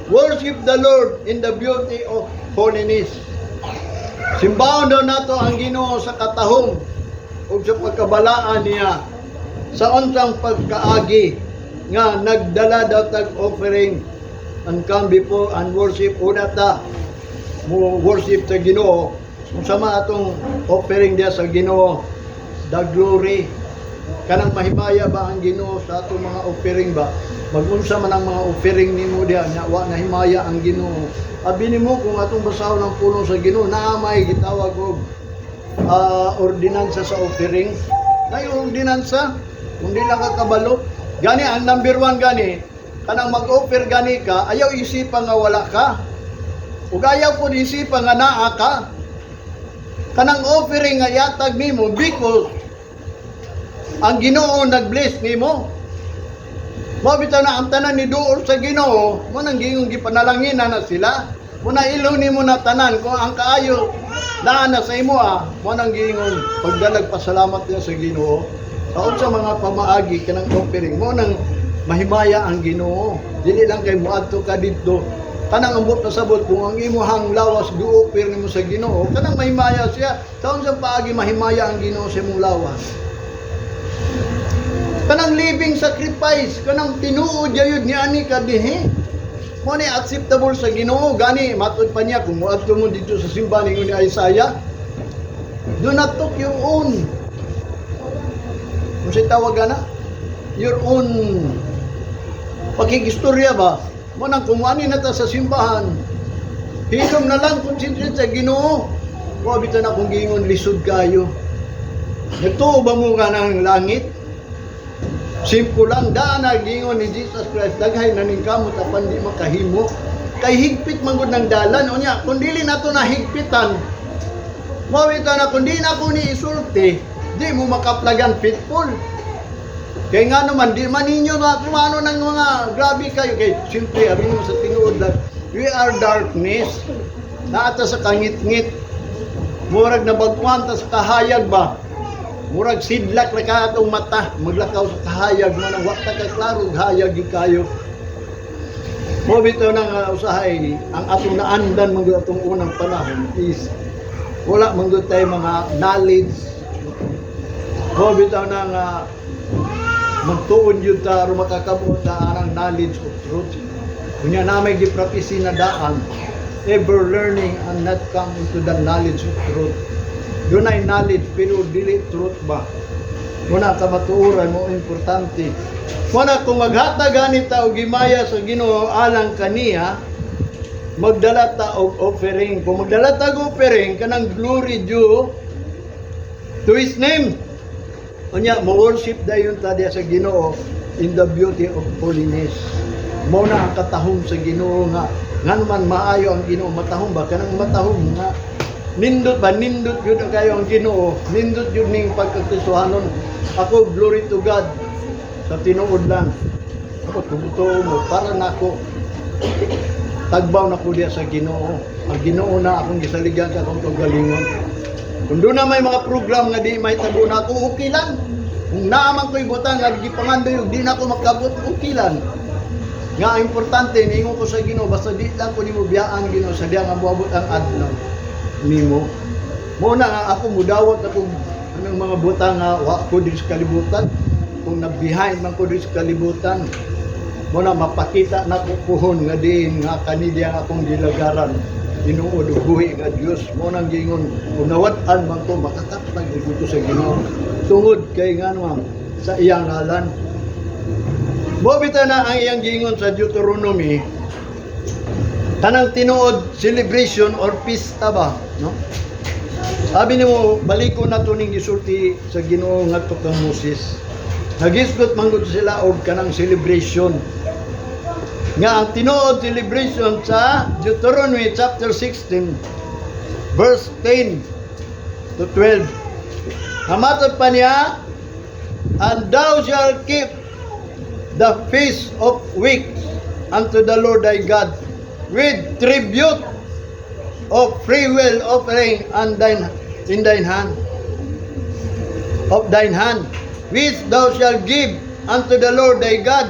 Worship the Lord in the beauty of holiness. Simbahon daw nato ang Ginoo sa katahom ug sa pagkabalaan niya, sa unsang pagkaagi nga nagdala daw tag offering and come before and worship. Una ta mo worship sa Ginoo. Kung sama atong offering diya sa Ginoo, the glory, kanang mahimaya ba ang Ginoo sa atong mga offering ba? Magunsa man ang mga offering nimo diya nya wa nahimaya ang Ginoo. Abi nimo, kung atong basahon ang pulong sa Ginoo, naa may gitawag og ordinansa sa offering na ordinansa. Kung di lang ka kabalo gani, ang number one gani, kanang mag-offer gani ka, ayaw isipan nga wala ka ug ayaw pud isipan nga naa ka. Kanang offering nga yatag nimo because ang Ginoo nag-bless nimo. Mao bitaw na ang tanan ni duol sa Ginoo, mo nang gingong gipanalangin na sila. Mo na ilong nimo na tanan kung ang kaayo naa na sa imo ah, mo nang giingon pagdalag pasalamat niya sa Ginoo. Sa unsa mga pamaagi, kanang offering mo nang mahimaya ang Ginoo. Dili lang kay moadto ka didto. Kanang ambot na sabot, kung ang imuhang lawas gi-offer nimo sa Ginoo, kanang mahimaya siya. Sa unsang paagi mahimaya ang Ginoo sa imong lawas? Kanang living sacrifice, kanang tinuod jayud ni ani ka dihi. Mo ni acceptable sa Ginoo. Gani matud pa niya, kung moadto mo dito sa simbahan, ingon ni Isaiah, do not talk your own. Kung sa tawag na, your own pakigistorya ba? Mo nang kung ani na ta sa simbahan, hilom na lang, concentrate sa Ginoo. Wa bitaw na kung giingon, lisod kayo. Nagtuo ba mo nga ng langit? Simple lang, daan na gingon ni Jesus Christ, daghay na ning kamot apan di makahimo. Kay higpit man gud ng dalan. Unya, kung dili nato na higpitan, mao na kung di na ko ni isulti, di mo makaplagan faithful. Kay nga naman, di man ninyo na kumano ng mga grabe kayo. Kay simple, abi mo sa tinuod lang, we are darkness. Naata sa kangit-ngit. Murag na bagkuhan ta sa kahayag ba? Murag sidlak na ka atong mata, maglakaw sa kahayag mo nang wa ta ka klaro og hayag gyud kayo. Mo bitaw nang usahay ang atong naandan man gud atong unang panahon is wala man gud tay mga knowledge. Mo bitaw nang magtuon yun ta aron makakabot ta anang knowledge of truth. Kunya na may giprophecy na daan, ever learning and not come into the knowledge of truth. Doon ay knowledge pero dili truth ba? Muna kamatuoran mo importante. Muna kung maghatag gani ta og himaya sa Ginoo alang kaniya, magdala ta og offering. Kung magdala ta og offering, kanang glory due to His name. Unya, mo worship dayon ta diya sa Ginoo in the beauty of holiness. Mo na ang katahom sa Ginoo nga ngan man maayo ang Ginoo, matahom ba, kanang matahom nga nindot ba, nindot yun kayo ang Ginoo, nindot yun ning pagkakristohanon. Ako, glory to God, sa tinuod lang ako, tumutuo mo para nako, tagbaw na ko diya sa Ginoo. Ang Ginoo na akong gisaligan sa akong kaugalingon. Kung doon na may mga program nga di may tabo na ako, okay lang. Kung naaman ko'y butang nga gipangandoy ug di na ako makabot, okay lang. Nga importante, ningon ko sa Ginoo, basta di lang ko nimo biyaan, Ginoo, sa diya nga moabot ang adlaw nimo. Mo na nga ako mudawat ako anong mga butang nga wa ko diri sa kalibutan. Kung na-behind man ko diri sa kalibutan, mo na mapakita na ko puhon nga diin nga kaniya ang akong gilagaran. Tinuod ug buhi nga Dios. Mo nang giingon kung nawad-an man ko, makatapag gyud ko sa Ginoo. Tungod kay ngano sa iyang ngalan. Mo bitaw na ang iyang giingon sa Deuteronomy, kanang tinuod celebration or pista ba, no? Sabi nimo, baliko na to ning gisulti sa Ginoo ngadto kang Moses. Nagisgot man gud sila og kanang celebration. Nga ang tinuod celebration sa Deuteronomy chapter 16 verse 10 to 12. Hamatod pa niya, "And thou shalt keep the Feast of Weeks unto the Lord thy God with tribute of free will offering and thine in thine hand of thine hand, which thou shalt give unto the Lord thy God,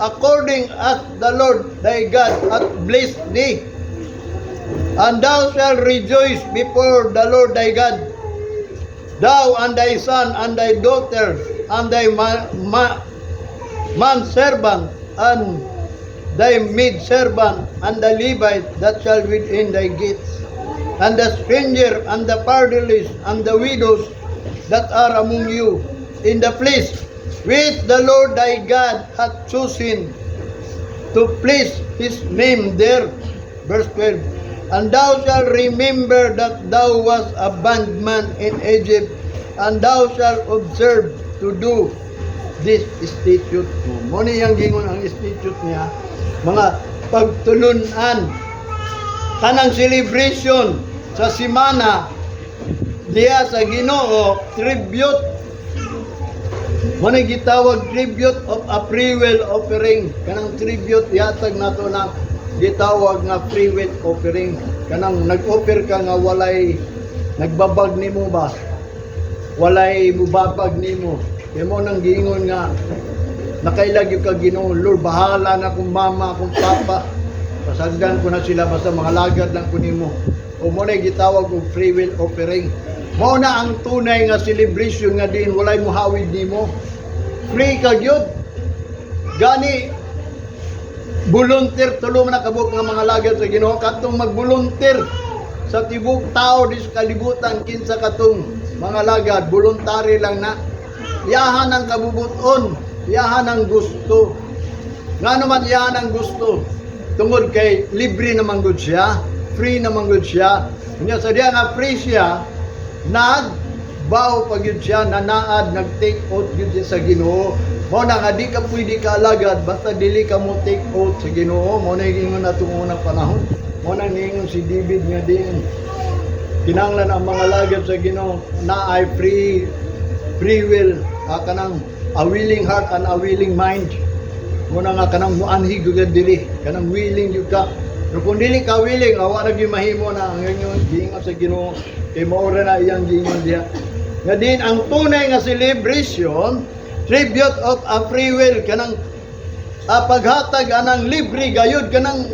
according as the Lord thy God hath blessed thee. And thou shalt rejoice before the Lord thy God, thou and thy son and thy daughter and thy man servant and thy maid servant and the Levite that shall within thy gates, and the stranger and the fatherless and the widows that are among you, in the place which the Lord thy God hath chosen to place his name there. Verse 12. And thou shalt remember that thou wast a bondman in Egypt, and thou shalt observe to do this statute. Mao ni iyang gingon ang statute niya, mga pagtulunan, kanang celebration sa simana diya sa Ginoo, tribute. Mao ni gitawag tribute of a free will offering. Kanang tribute yatag nato na gitawag nga free will offering. Kanang nag-offer ka nga walay nagbabag nimo ba? Walay mubabag nimo. Kay mao nang giingon nga nakaila gyud ka Ginoo, "Lord, bahala na akong mama, akong papa. Pasagdan ko na sila basta mga lagad lang ko nimo." O mao na gitawag og free will offering. Mao na ang tunay nga celebration nga diin walay muhawid nimo. Free ka gyud. Gani volunteer tulo man na kabuok nga mga lagad sa Ginoo katong mag-volunteer sa tibok tao di sa kalibutan. Kinsa katong mga lagad, voluntary lang na, iyahan ang kabubuton, iyahan ang gusto. Nga naman iyahan ang gusto? Tungod kay libre naman gud siya, free naman gud siya. Unya sa diya nga free siya, nag vow pa gyud siya, nanaad, nag-take oath gyud siya sa Ginoo. Mao na nga di ka pwede ka alagad basta dili ka mo take oath sa Ginoo. Mao na ingon natong unang panahon. Mao na niingon si David nga din kinahanglan ang mga lagad sa Ginoo na ay free free will, kanang a willing heart and a willing mind. Mao na nga kanang muanhi gyud ka diri, kanang willing gyud ka. Pero kung dili ka willing, awa ra gyud mahimo na ang ingon giingon sa Ginoo kay mao ra na iyang giingon diha. Nga din ang tunay nga celebration, tribute of a free will, kanang paghatag anang libre gayud, kanang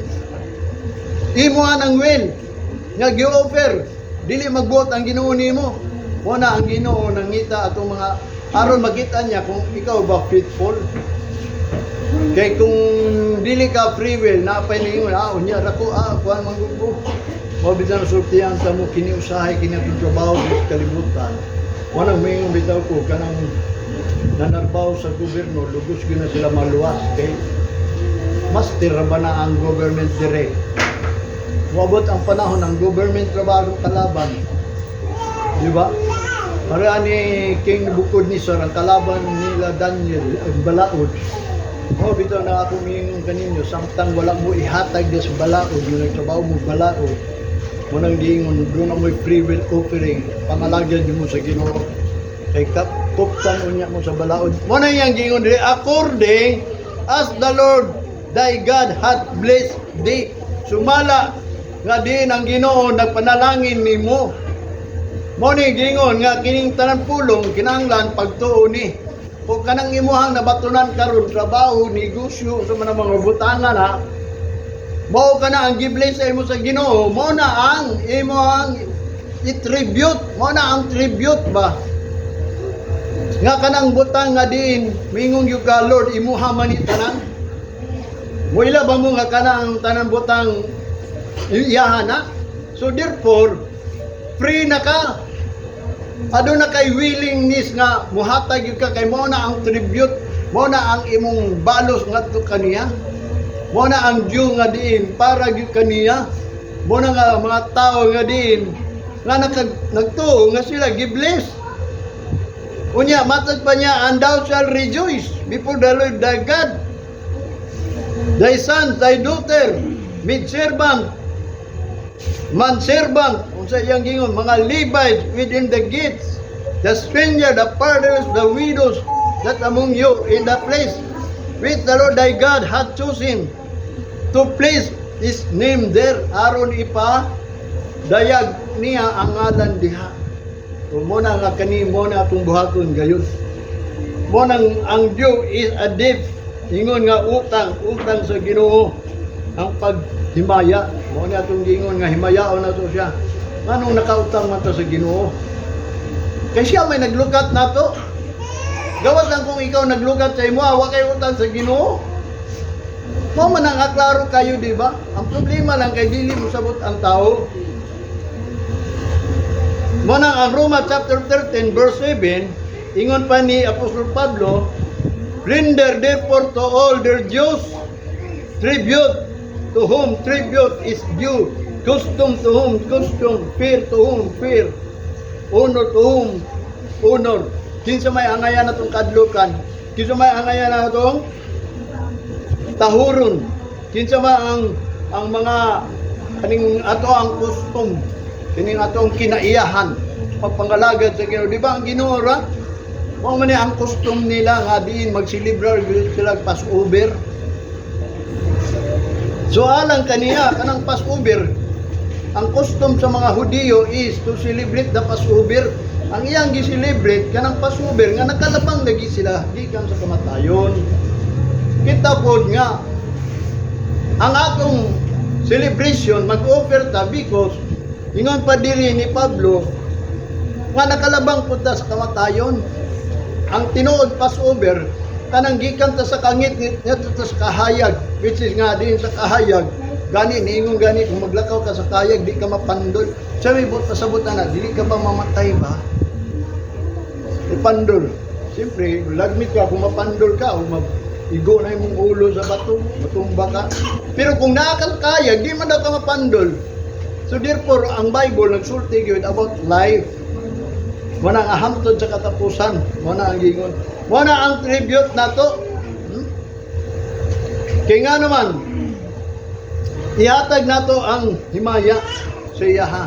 imo ang will nga gi-offer, dili magbuot ang Ginoo nimo. Mao na ang Ginoo nangita atong mga aron makita niya kung ikaw ba faithful. Kay kung dili ka free will, napay ningon, "Unya ra ko, kuan man gud ko." Mao bitaw sultihan ta mo kini usahay kini atong trabaho sa kalibutan. Wanang moingon bitaw ko kanang nanarbaho sa gobyerno, lugos gyud na sila maluwas kay master ra ba na ang government dire. Moabot ang panahon ang government trabaho kalaban. Di ba? Para ni King Nebuchadnezzar ang kalaban nila Daniel ang balaod. Oh, bitaw na ako miingon kaninyo, samtang wala mo ihatag sa balaod, yung nagtrabaho mo balaod, mao nang giingon, duna mo'y free will offering, pangalagad mo sa Ginoo. Kay kap kuptan unya mo sa balaod. Mao na iyang giingon diri, according as the Lord thy God hath blessed thee. Sumala nga diin ang Ginoo nagpanalangin nimo. Mao ni giingon nga kining tanan pulong kinahanglan pagtuo ni. Kung kanang imuhang nabatunan karon, trabaho, negosyo, sa mga mga butangan ha, mao ka na ang gi-bless sa imo sa Ginoo, mao na ang imuhang i-tribute, mao na ang tribute ba? Nga kanang butang nga diin, mingon gyud ka, "Lord, imuha man ni tanan." Muila ba mo nga kanang tanan butang iyahan na? So therefore, free na ka. Aduna kay willingness nga muhatag gyud ka kay mao na ang tribute, mao na ang imong balos ngadto kaniya. Mao na ang due nga diin para gyud kaniya. Mao na nga mga tao nga diin nga nagtuo nga sila gi-bless. Unya matag pa niya, and thou shalt rejoice before the Lord thy God, thy son, thy daughter, maid servant, man servant, unsa iyang gingon, mga Levites within the gates, the stranger, the fatherless, the widows that among you, in the place which the Lord thy God hath chosen to place his name there, aron ipa dayag niya ang ngalan diha. So, mao na nga kani mao na atong buhaton gayon. Mo nang ang due is a debt. Ingon nga utang, utang sa Ginoo ang paghimaya. Mo ni atong giingon nga himayaon nato siya. Nganong nakautang man ta sa Ginoo? Kay siya may naglukat nato. Gawas lang kung ikaw naglukat sa imo, wa kay utang sa Ginoo. Mo man ang aklaro kayo, di ba? Ang problema lang kay dili mo sabot ang tao. Mo nang ang Roma chapter 13 verse 7, ingon pa ni Apostol Pablo, "Render therefore to all their dues, tribute to whom tribute is due, custom to whom custom, fear to whom fear, honor to whom honor." Kinsa may angayan natong kadlukan? Kinsa may angayan natong tahuron? Kinsa man ang mga kaning ato ang custom, kining atong kinaiyahan pagpangalagad sa Ginoo, di ba ang Ginoo ra? Mao man ni ang custom nila nga diin magselebrar gyud sila Passover. So alang kaniya kanang Passover, ang custom sa mga Hudiyo is to celebrate the Passover. Ang iyang gi-celebrate kanang Passover nga nakalabang lagi sila gikan sa kamatayon. Kita pod nga ang atong celebration, mag-offer ta because ingon pa diri ni Pablo nga nakalabang pud ta sa kamatayon. Ang tinuod Passover kanang gikan ta sa kangit ngadto ta sa kahayag, which is nga din sa kahayag gani niingon gani kung maglakaw ka sa kahayag, di ka mapandol. Sabi but pasabot na, dili ka ba mamatay ba? Ipandol. Siyempre, lagmit ka kung mapandol ka o igo na imong ulo sa bato, matumba ka. Pero kung nakakayag, di man daw ka mapandol. So therefore, ang Bible nagsulti gyud about life. Muna ang hamtod sa katapusan. Muna ang gingon. Muna ang tribute nato. Kaya nga naman, ihatag nato ang himaya sa iyaha.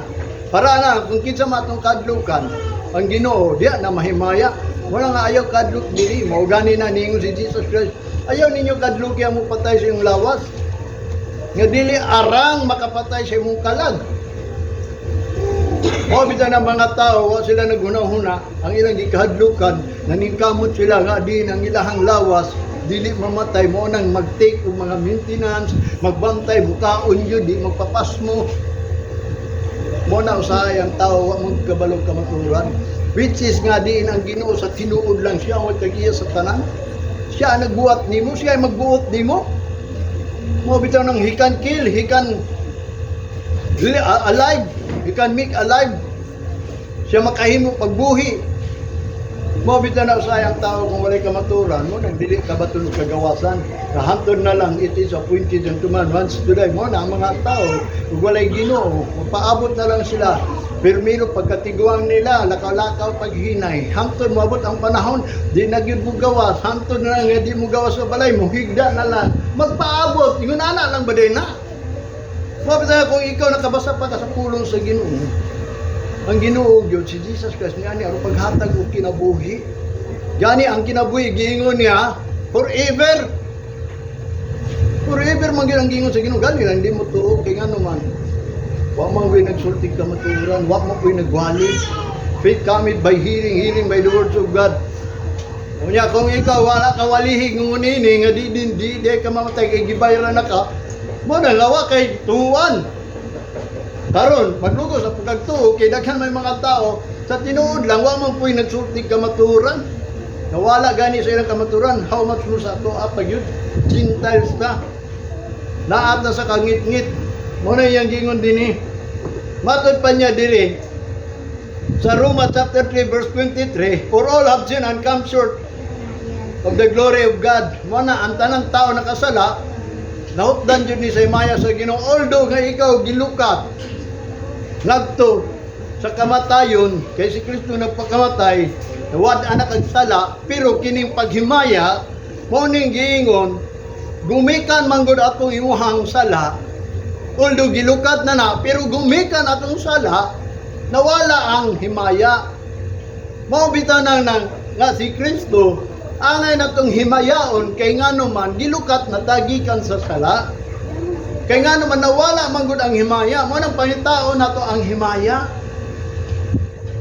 Para na, kung kinsa matong kadlukan, ang Ginoo, diya na mahimaya. Wala nga ayaw kadlok diri. Mao gani na ningon si Jesus Christ, "Ayaw ninyo kadlok mo patay sa iyong lawas. Nga dili arang makapatay sa imong kalag." O bitan ng mga tao, wa sila naghuna-huna, ang ilang gikahadlukan, naningkamot sila nga din ang ilahang lawas, dili mamatay mo nang mag-take og mga maintenance, magbantay, mukaon yun, di magpapasmo. Mo na usahay ang tao, wa mo kabalog kamaturan. Which is nga diin ang Ginoo sa tinuod lang siya ang tagiya sa tanan. Siya ang nagbuhat nimo, siya ang magbuot nimo. Mo bitaw nang he can kill, he can alive, he can make alive. Siya makahimo pagbuhi. Mo bitaw na usahay ang tao kung walay kamaturan mo nang dili ka baton og kagawasan. Kahantod na lang, it is appointed unto man once to die. Mo na ang mga tao ug walay Ginoo, magpaabot na lang sila. Pirmiro pagkatiguang nila, lakaw-lakaw paghinay. Hangtod moabot ang panahon, di na gyud mo gawas. Hangtod na lang nga di mo gawas sa balay, mohigda na lang. Magpaabot, ingon ana lang ba din na? Mo bitaw kung ikaw nakabasa pa ka sa pulong sa Ginoo, ang Ginoo gyud si Jesus Christ niya ni aron paghatag og kinabuhi. Gani ang kinabuhi giingon niya forever. Forever man gyud ang giingon sa Ginoo. Gani lang di mo tuo kay ngano man. Wa man ko'y nagsultig kamaturan, wa man ko'y nagwali. Faith cometh by hearing, hearing by the words of God. Unya kung ikaw wala ka walihig ngunini nga di din di, di ka mamatay kay gibayran na ka, mo na nga wa kay tuwan. Karon, maglugos sa pagkagtuo kay daghan may mga tao sa tinuod lang wa man puy nagsulti kamaturan. Nawala gani sa ilang kamaturan, how much mo sa ato pa gyud? Gentiles ta. Naata sa kangit-ngit. Mo na iyang gingon dinhi. Matod pa niya diri sa Roma chapter 3 verse 23, "For all have sinned and come short of the glory of God." Mo na ang tanang tao nakasala, nahupdan jud ni sa himaya sa Ginoo. Although nga ikaw gilukat ngadto sa kamatayon kay si Kristo nagpakamatay, nawad anak ang sala, pero kining paghimaya mo ning giingon gumikan man gud atong imuhang sala. Although gilukat na na, pero gumikan atong sala, nawala ang himaya. Mao bitaw nang nang nga si Kristo angay natong himayaon kay ngano man gilukat na tagikan sa sala. Kay ngano man nawala man gud ang himaya, mo nang pangitaon nato ang himaya.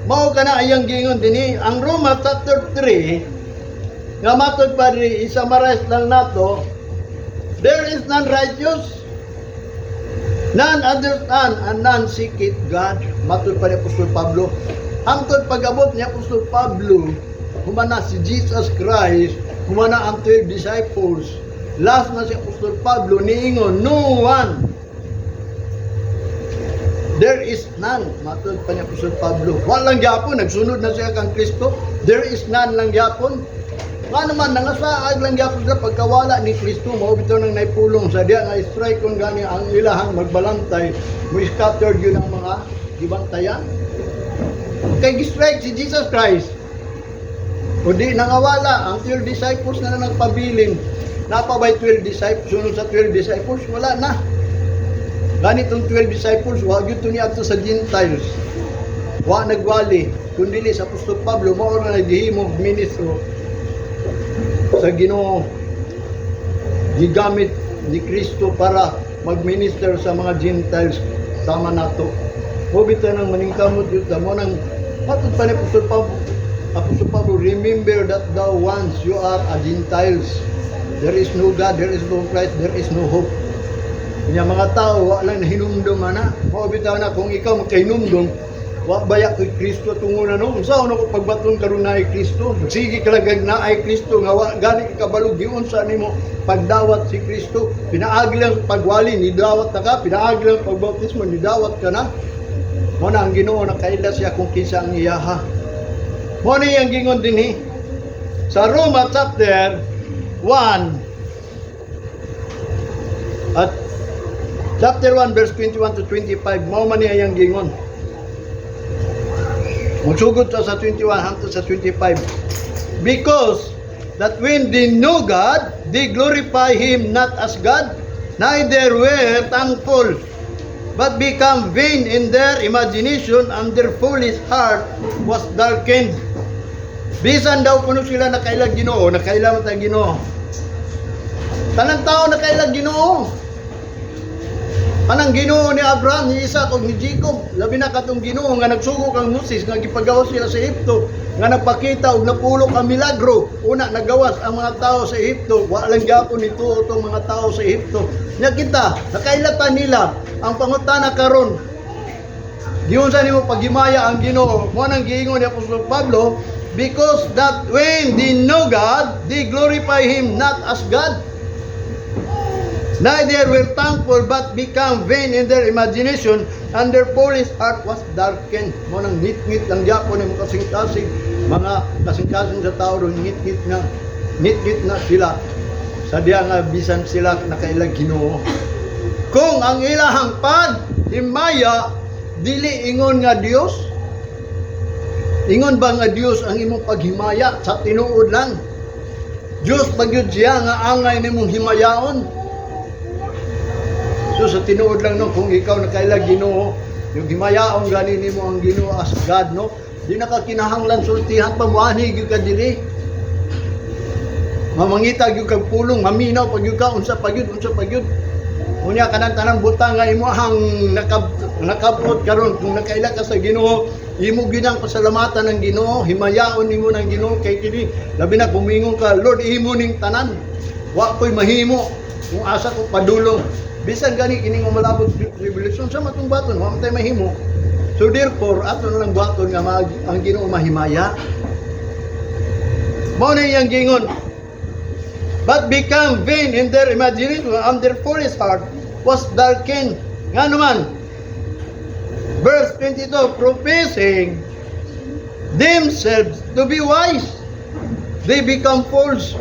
Mao kana ayang giingon dinhi ang Roma chapter 3. Nga matod pa rin, i-summarize lang nato, there is none righteous, none understand, and none seeketh God. Matod pa ni Apostol Pablo. Hangtod pag-abot ni Apostol Pablo, humana si Jesus Christ, humana ang 12 disciples. Last na si Apostol Pablo, niingon, no one. There is none. Matod pa ni Apostol Pablo. Walang gyapon, nagsunod na siya kang Kristo. There is none lang gyapon. Nga naman, nangasaag lang gyapon sa pagkawala ni Kristo, mao bitaw nang naipulong sa diya nga strike kung gani ang ilahang magbalantay, mo scattered yun ang mga gibantayan. Kay gi-strike si Jesus Christ. O di nangawala, ang 12 disciples na lang nagpabilin. Napa ba'y 12 disciples? Sunod sa 12 disciples, wala na. Ganitong 12 disciples, wa gyud to niadto sa Gentiles. Wa nagwali, kundi sa Apostol Pablo mao na naghihimo ministro sa Ginoo. Gigamit ni Kristo para magminister sa mga Gentiles sama nato. Mo bitaw nang maningkamot yun mo nang matod pa ni Apostol Pablo, Apostol Pablo, "Remember that thou once you are a Gentiles." There is no God, there is no Christ, there is no hope. Kanya mga tao, wa lang nahinumdum ana. Mao bitaw na kung ikaw makahinumdum, wa baya kay Kristo tungod ano? Unsa ano ko pagbaton karon na Kristo? Sige ka lang na ay Kristo nga wa gani ka kabalo giunsa nimo pagdawat si Kristo. Pinaagi lang pagwali ni dawat na ka, pinaagi lang pagbautismo ni dawat ka na. Mo na ang Ginoo nakaila siya kung kinsa ang iyaha. Mo na iyang gingon dinhi sa Roma chapter 1 at chapter 1 verse 21 to 25, mao man niya iyang gingon. Magsugod ta sa 21 hangtod sa 25. Because that when they know God, they glorify Him not as God, neither were thankful, but become vain in their imagination, and their foolish heart was darkened. Bisan daw kuno sila nakailag Ginoo, nakaila man ta Ginoo. Tanang tao nakailag Ginoo. Kanang Ginoo ni Abraham, ni Isaac ug ni Jacob, labi na katong Ginoo nga nagsugo kang Moses nga gipagawas sila sa Ehipto, nga nagpakita og napulok ang milagro. Una nagawas ang mga tao sa Ehipto, wa lang gyapon nituo tong mga tao sa Ehipto. Nya kita, nakailatan nila ang pangutana karon. Giunsa nimo paghimaya ang Ginoo? Mo nang giingon ni Apostol Pablo, because that when they know God, they glorify Him not as God. Neither were thankful, but become vain in their imagination, and their foolish heart was darkened. Mo nang ngit-ngit lang gyapon ng kasing-kasing, mga kasing-kasing sa tao ron, ngit-ngit na, ngit-ngit na sila. Sa diya nga bisan sila nakailag Ginoo. Kung ang ilahang paghimaya dili ingon nga Dios, ingon ba nga Dios ang imong paghimaya sa tinuod lang? Dios pa gyud siya nga angay nimong himayaon. So sa tinuod lang, no, kung ikaw nakaila Ginoo, yung himayaon gani nimo ang Ginoo as God, no, di na ka kinahanglan sultihan pa, moanhi gyud ka diri. Mamangita gyud kag pulong, maminaw pag gyud ka unsa pa gyud, unsa pa gyud. Unya kanang tanang butang nga imo ang nakabot karon, kung nakaila ka sa Ginoo, imo gyud ang pasalamatan ng Ginoo, himayaon nimo ng Ginoo kay kini labi na kung mingon ka, "Lord, imo ning tanan. Wa ko'y mahimo kung asa ko padulong." Bisan gani kining umalabot revelation sa matong baton, wa man tay mahimo. So therefore, ato na lang buhaton nga ang Ginoo mahimaya. Mao na iyang gingon. But become vain in their imagination, and their foolish heart was darkened. Nga naman, verse 22, professing themselves to be wise, they become fools.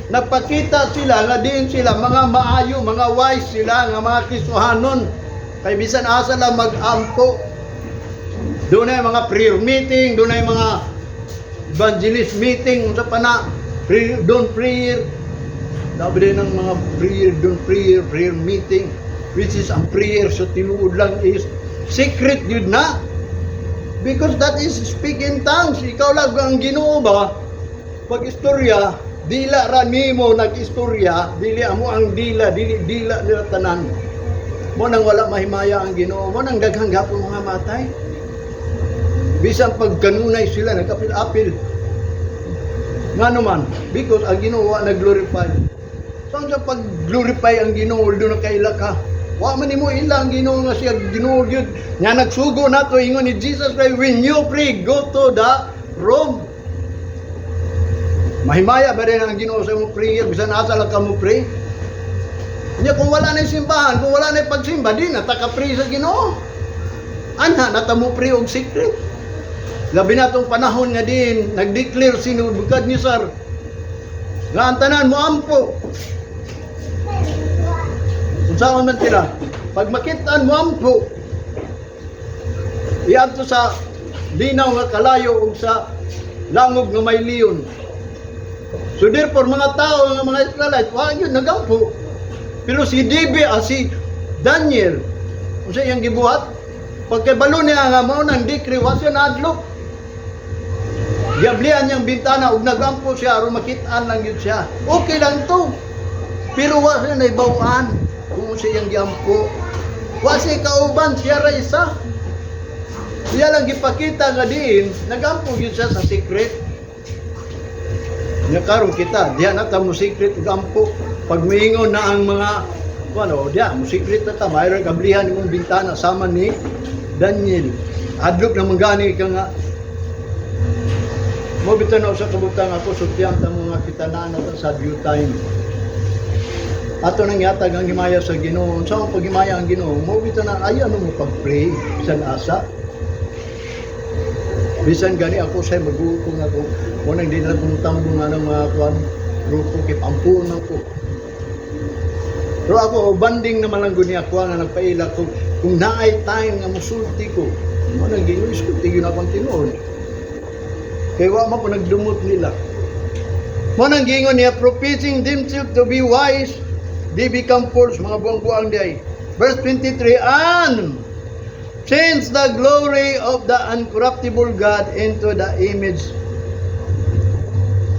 Nagpakita sila nga diin sila mga maayo, mga wise sila nga mga Kristohanon. Kay bisan asa lang mag-ampo. Doon na yung mga prayer meeting, doon na yung mga evangelist meeting, unsa pa na, prayer, doon prayer. Sabi din ng mga prayer, doon prayer, prayer meeting, which is ang prayer sa tinuod lang is secret yun na. Because that is speak in tongues. Ikaw lang ang Ginoo ba? Pag istorya, dila ra nimo nag-istorya, dili amo ang dila, dili dila nila tanan. Mo nang wala mahimaya ang Ginoo, mo nang daghang gapon mga matay. Bisan pag kanunay sila nagkapil-apil. Nga naman, because ang Ginoo wa nag-glorify. So sa pag-glorify ang Ginoo, doon na kaila ka. Wa man nimo ila ang Ginoo nga siya Ginoo gyud. Nga nagsugo nato, ingon ni Jesus Christ, "When you pray, go to the room." Mahimaya ba rin ang Ginoo sa imong prayer bisan asa lang ka mo pray? Nya kung wala na yung simbahan, kung wala na yung pagsimba, di na ta ka pray sa Ginoo. Anha na ta mo pray og secret. Labi na tong panahon nga din, nag-declare si Nebuchadnezzar nga ang tanan mo ampo. Unsaon man sila? Pag makitaan mo ampo, iadto sa linaw nga kalayo ug sa langog nga may leon. So therefore, mga tao nga mga Israelite, wa yun nagampo. Pero si DB, si Daniel, unsa iyang gibuhat? Pagkabalo niya nga mao nang decree, wa siya naadlok. Giablihan niyang bintana ug nagampo siya aron makit-an lang yun siya. Okay lang to. Pero wa siya naibaw-an kung unsa iyang giampo. Wa siya kauban, siya ra isa. Siya lang gipakita nga diin, nagampo yun siya sa secret. Nya karon kita, diha na ta mo secret ug ampo. Pag miingon na ang mga ano, diha mo secret na ta, mayroon kablihan imong bintana sama ni Daniel. Adlok na gani ka nga mo bitaw na sa kabutang ako sultihan ta mo nga kita na na ta sa due time. Ato nang yatag ang himaya sa Ginoo. Sa ang paghimaya ang Ginoo, mo bitaw na ay ano mo pag-pray bisan asa. Bisan gani ako sa mag-uukong ako. Mo nang di na kong tambong nga ng mga kuan grupo kay pampuon ako. Pero ako banding naman lang guni ako nga nagpaila ko kung naay time nga musulti ko. Mo nang Ginoo isulti gyud akong tinuod. Kay wa man ko nagdumot nila. Mo nang giingon niya, "Professing themselves to be wise, they become fools," mga buang-buang diay. Verse 23, "And change the glory of the uncorruptible God into the image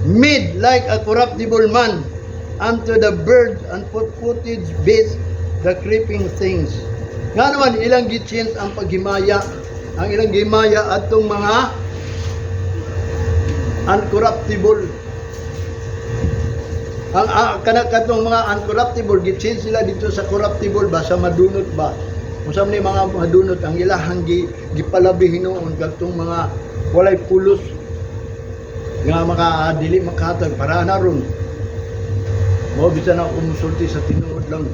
made like a corruptible man, unto the bird and four-footed beast, the creeping things." Nga naman, ilang gi-change ang paghimaya. Ang ilang gihimaya atong mga uncorruptible. Ang kana katong mga uncorruptible, gi-change sila dito sa corruptible ba, sa madunot ba. Kung sa ni mga madunot ang ilahang gipalabi hinuon kadtong mga walay pulos nga maka dili makahatag para na ron. Mo bisan ako musulti sa tinuod lang.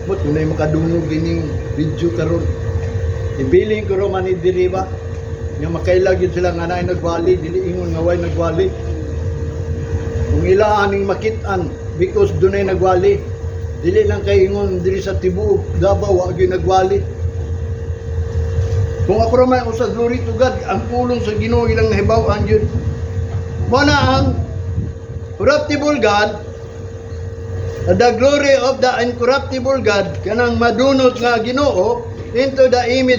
Mot kung naay makadungog ining video karon. Ibilin ko ro man ni diri ba. Nga makaila gyud sila nga naay nagwali, dili ingon nga way nagwali. Kung ila aning makit-an because dunay nagwali. Dili lang kay ingon diri sa tibuok Davao wa gyud nagwali. Kung ako ra man sa glory to God, ang pulong sa Ginoo ilang nahibaw-an gyud. Mo na ang corruptible God, the glory of the incorruptible God, kanang madunot nga Ginoo, into the image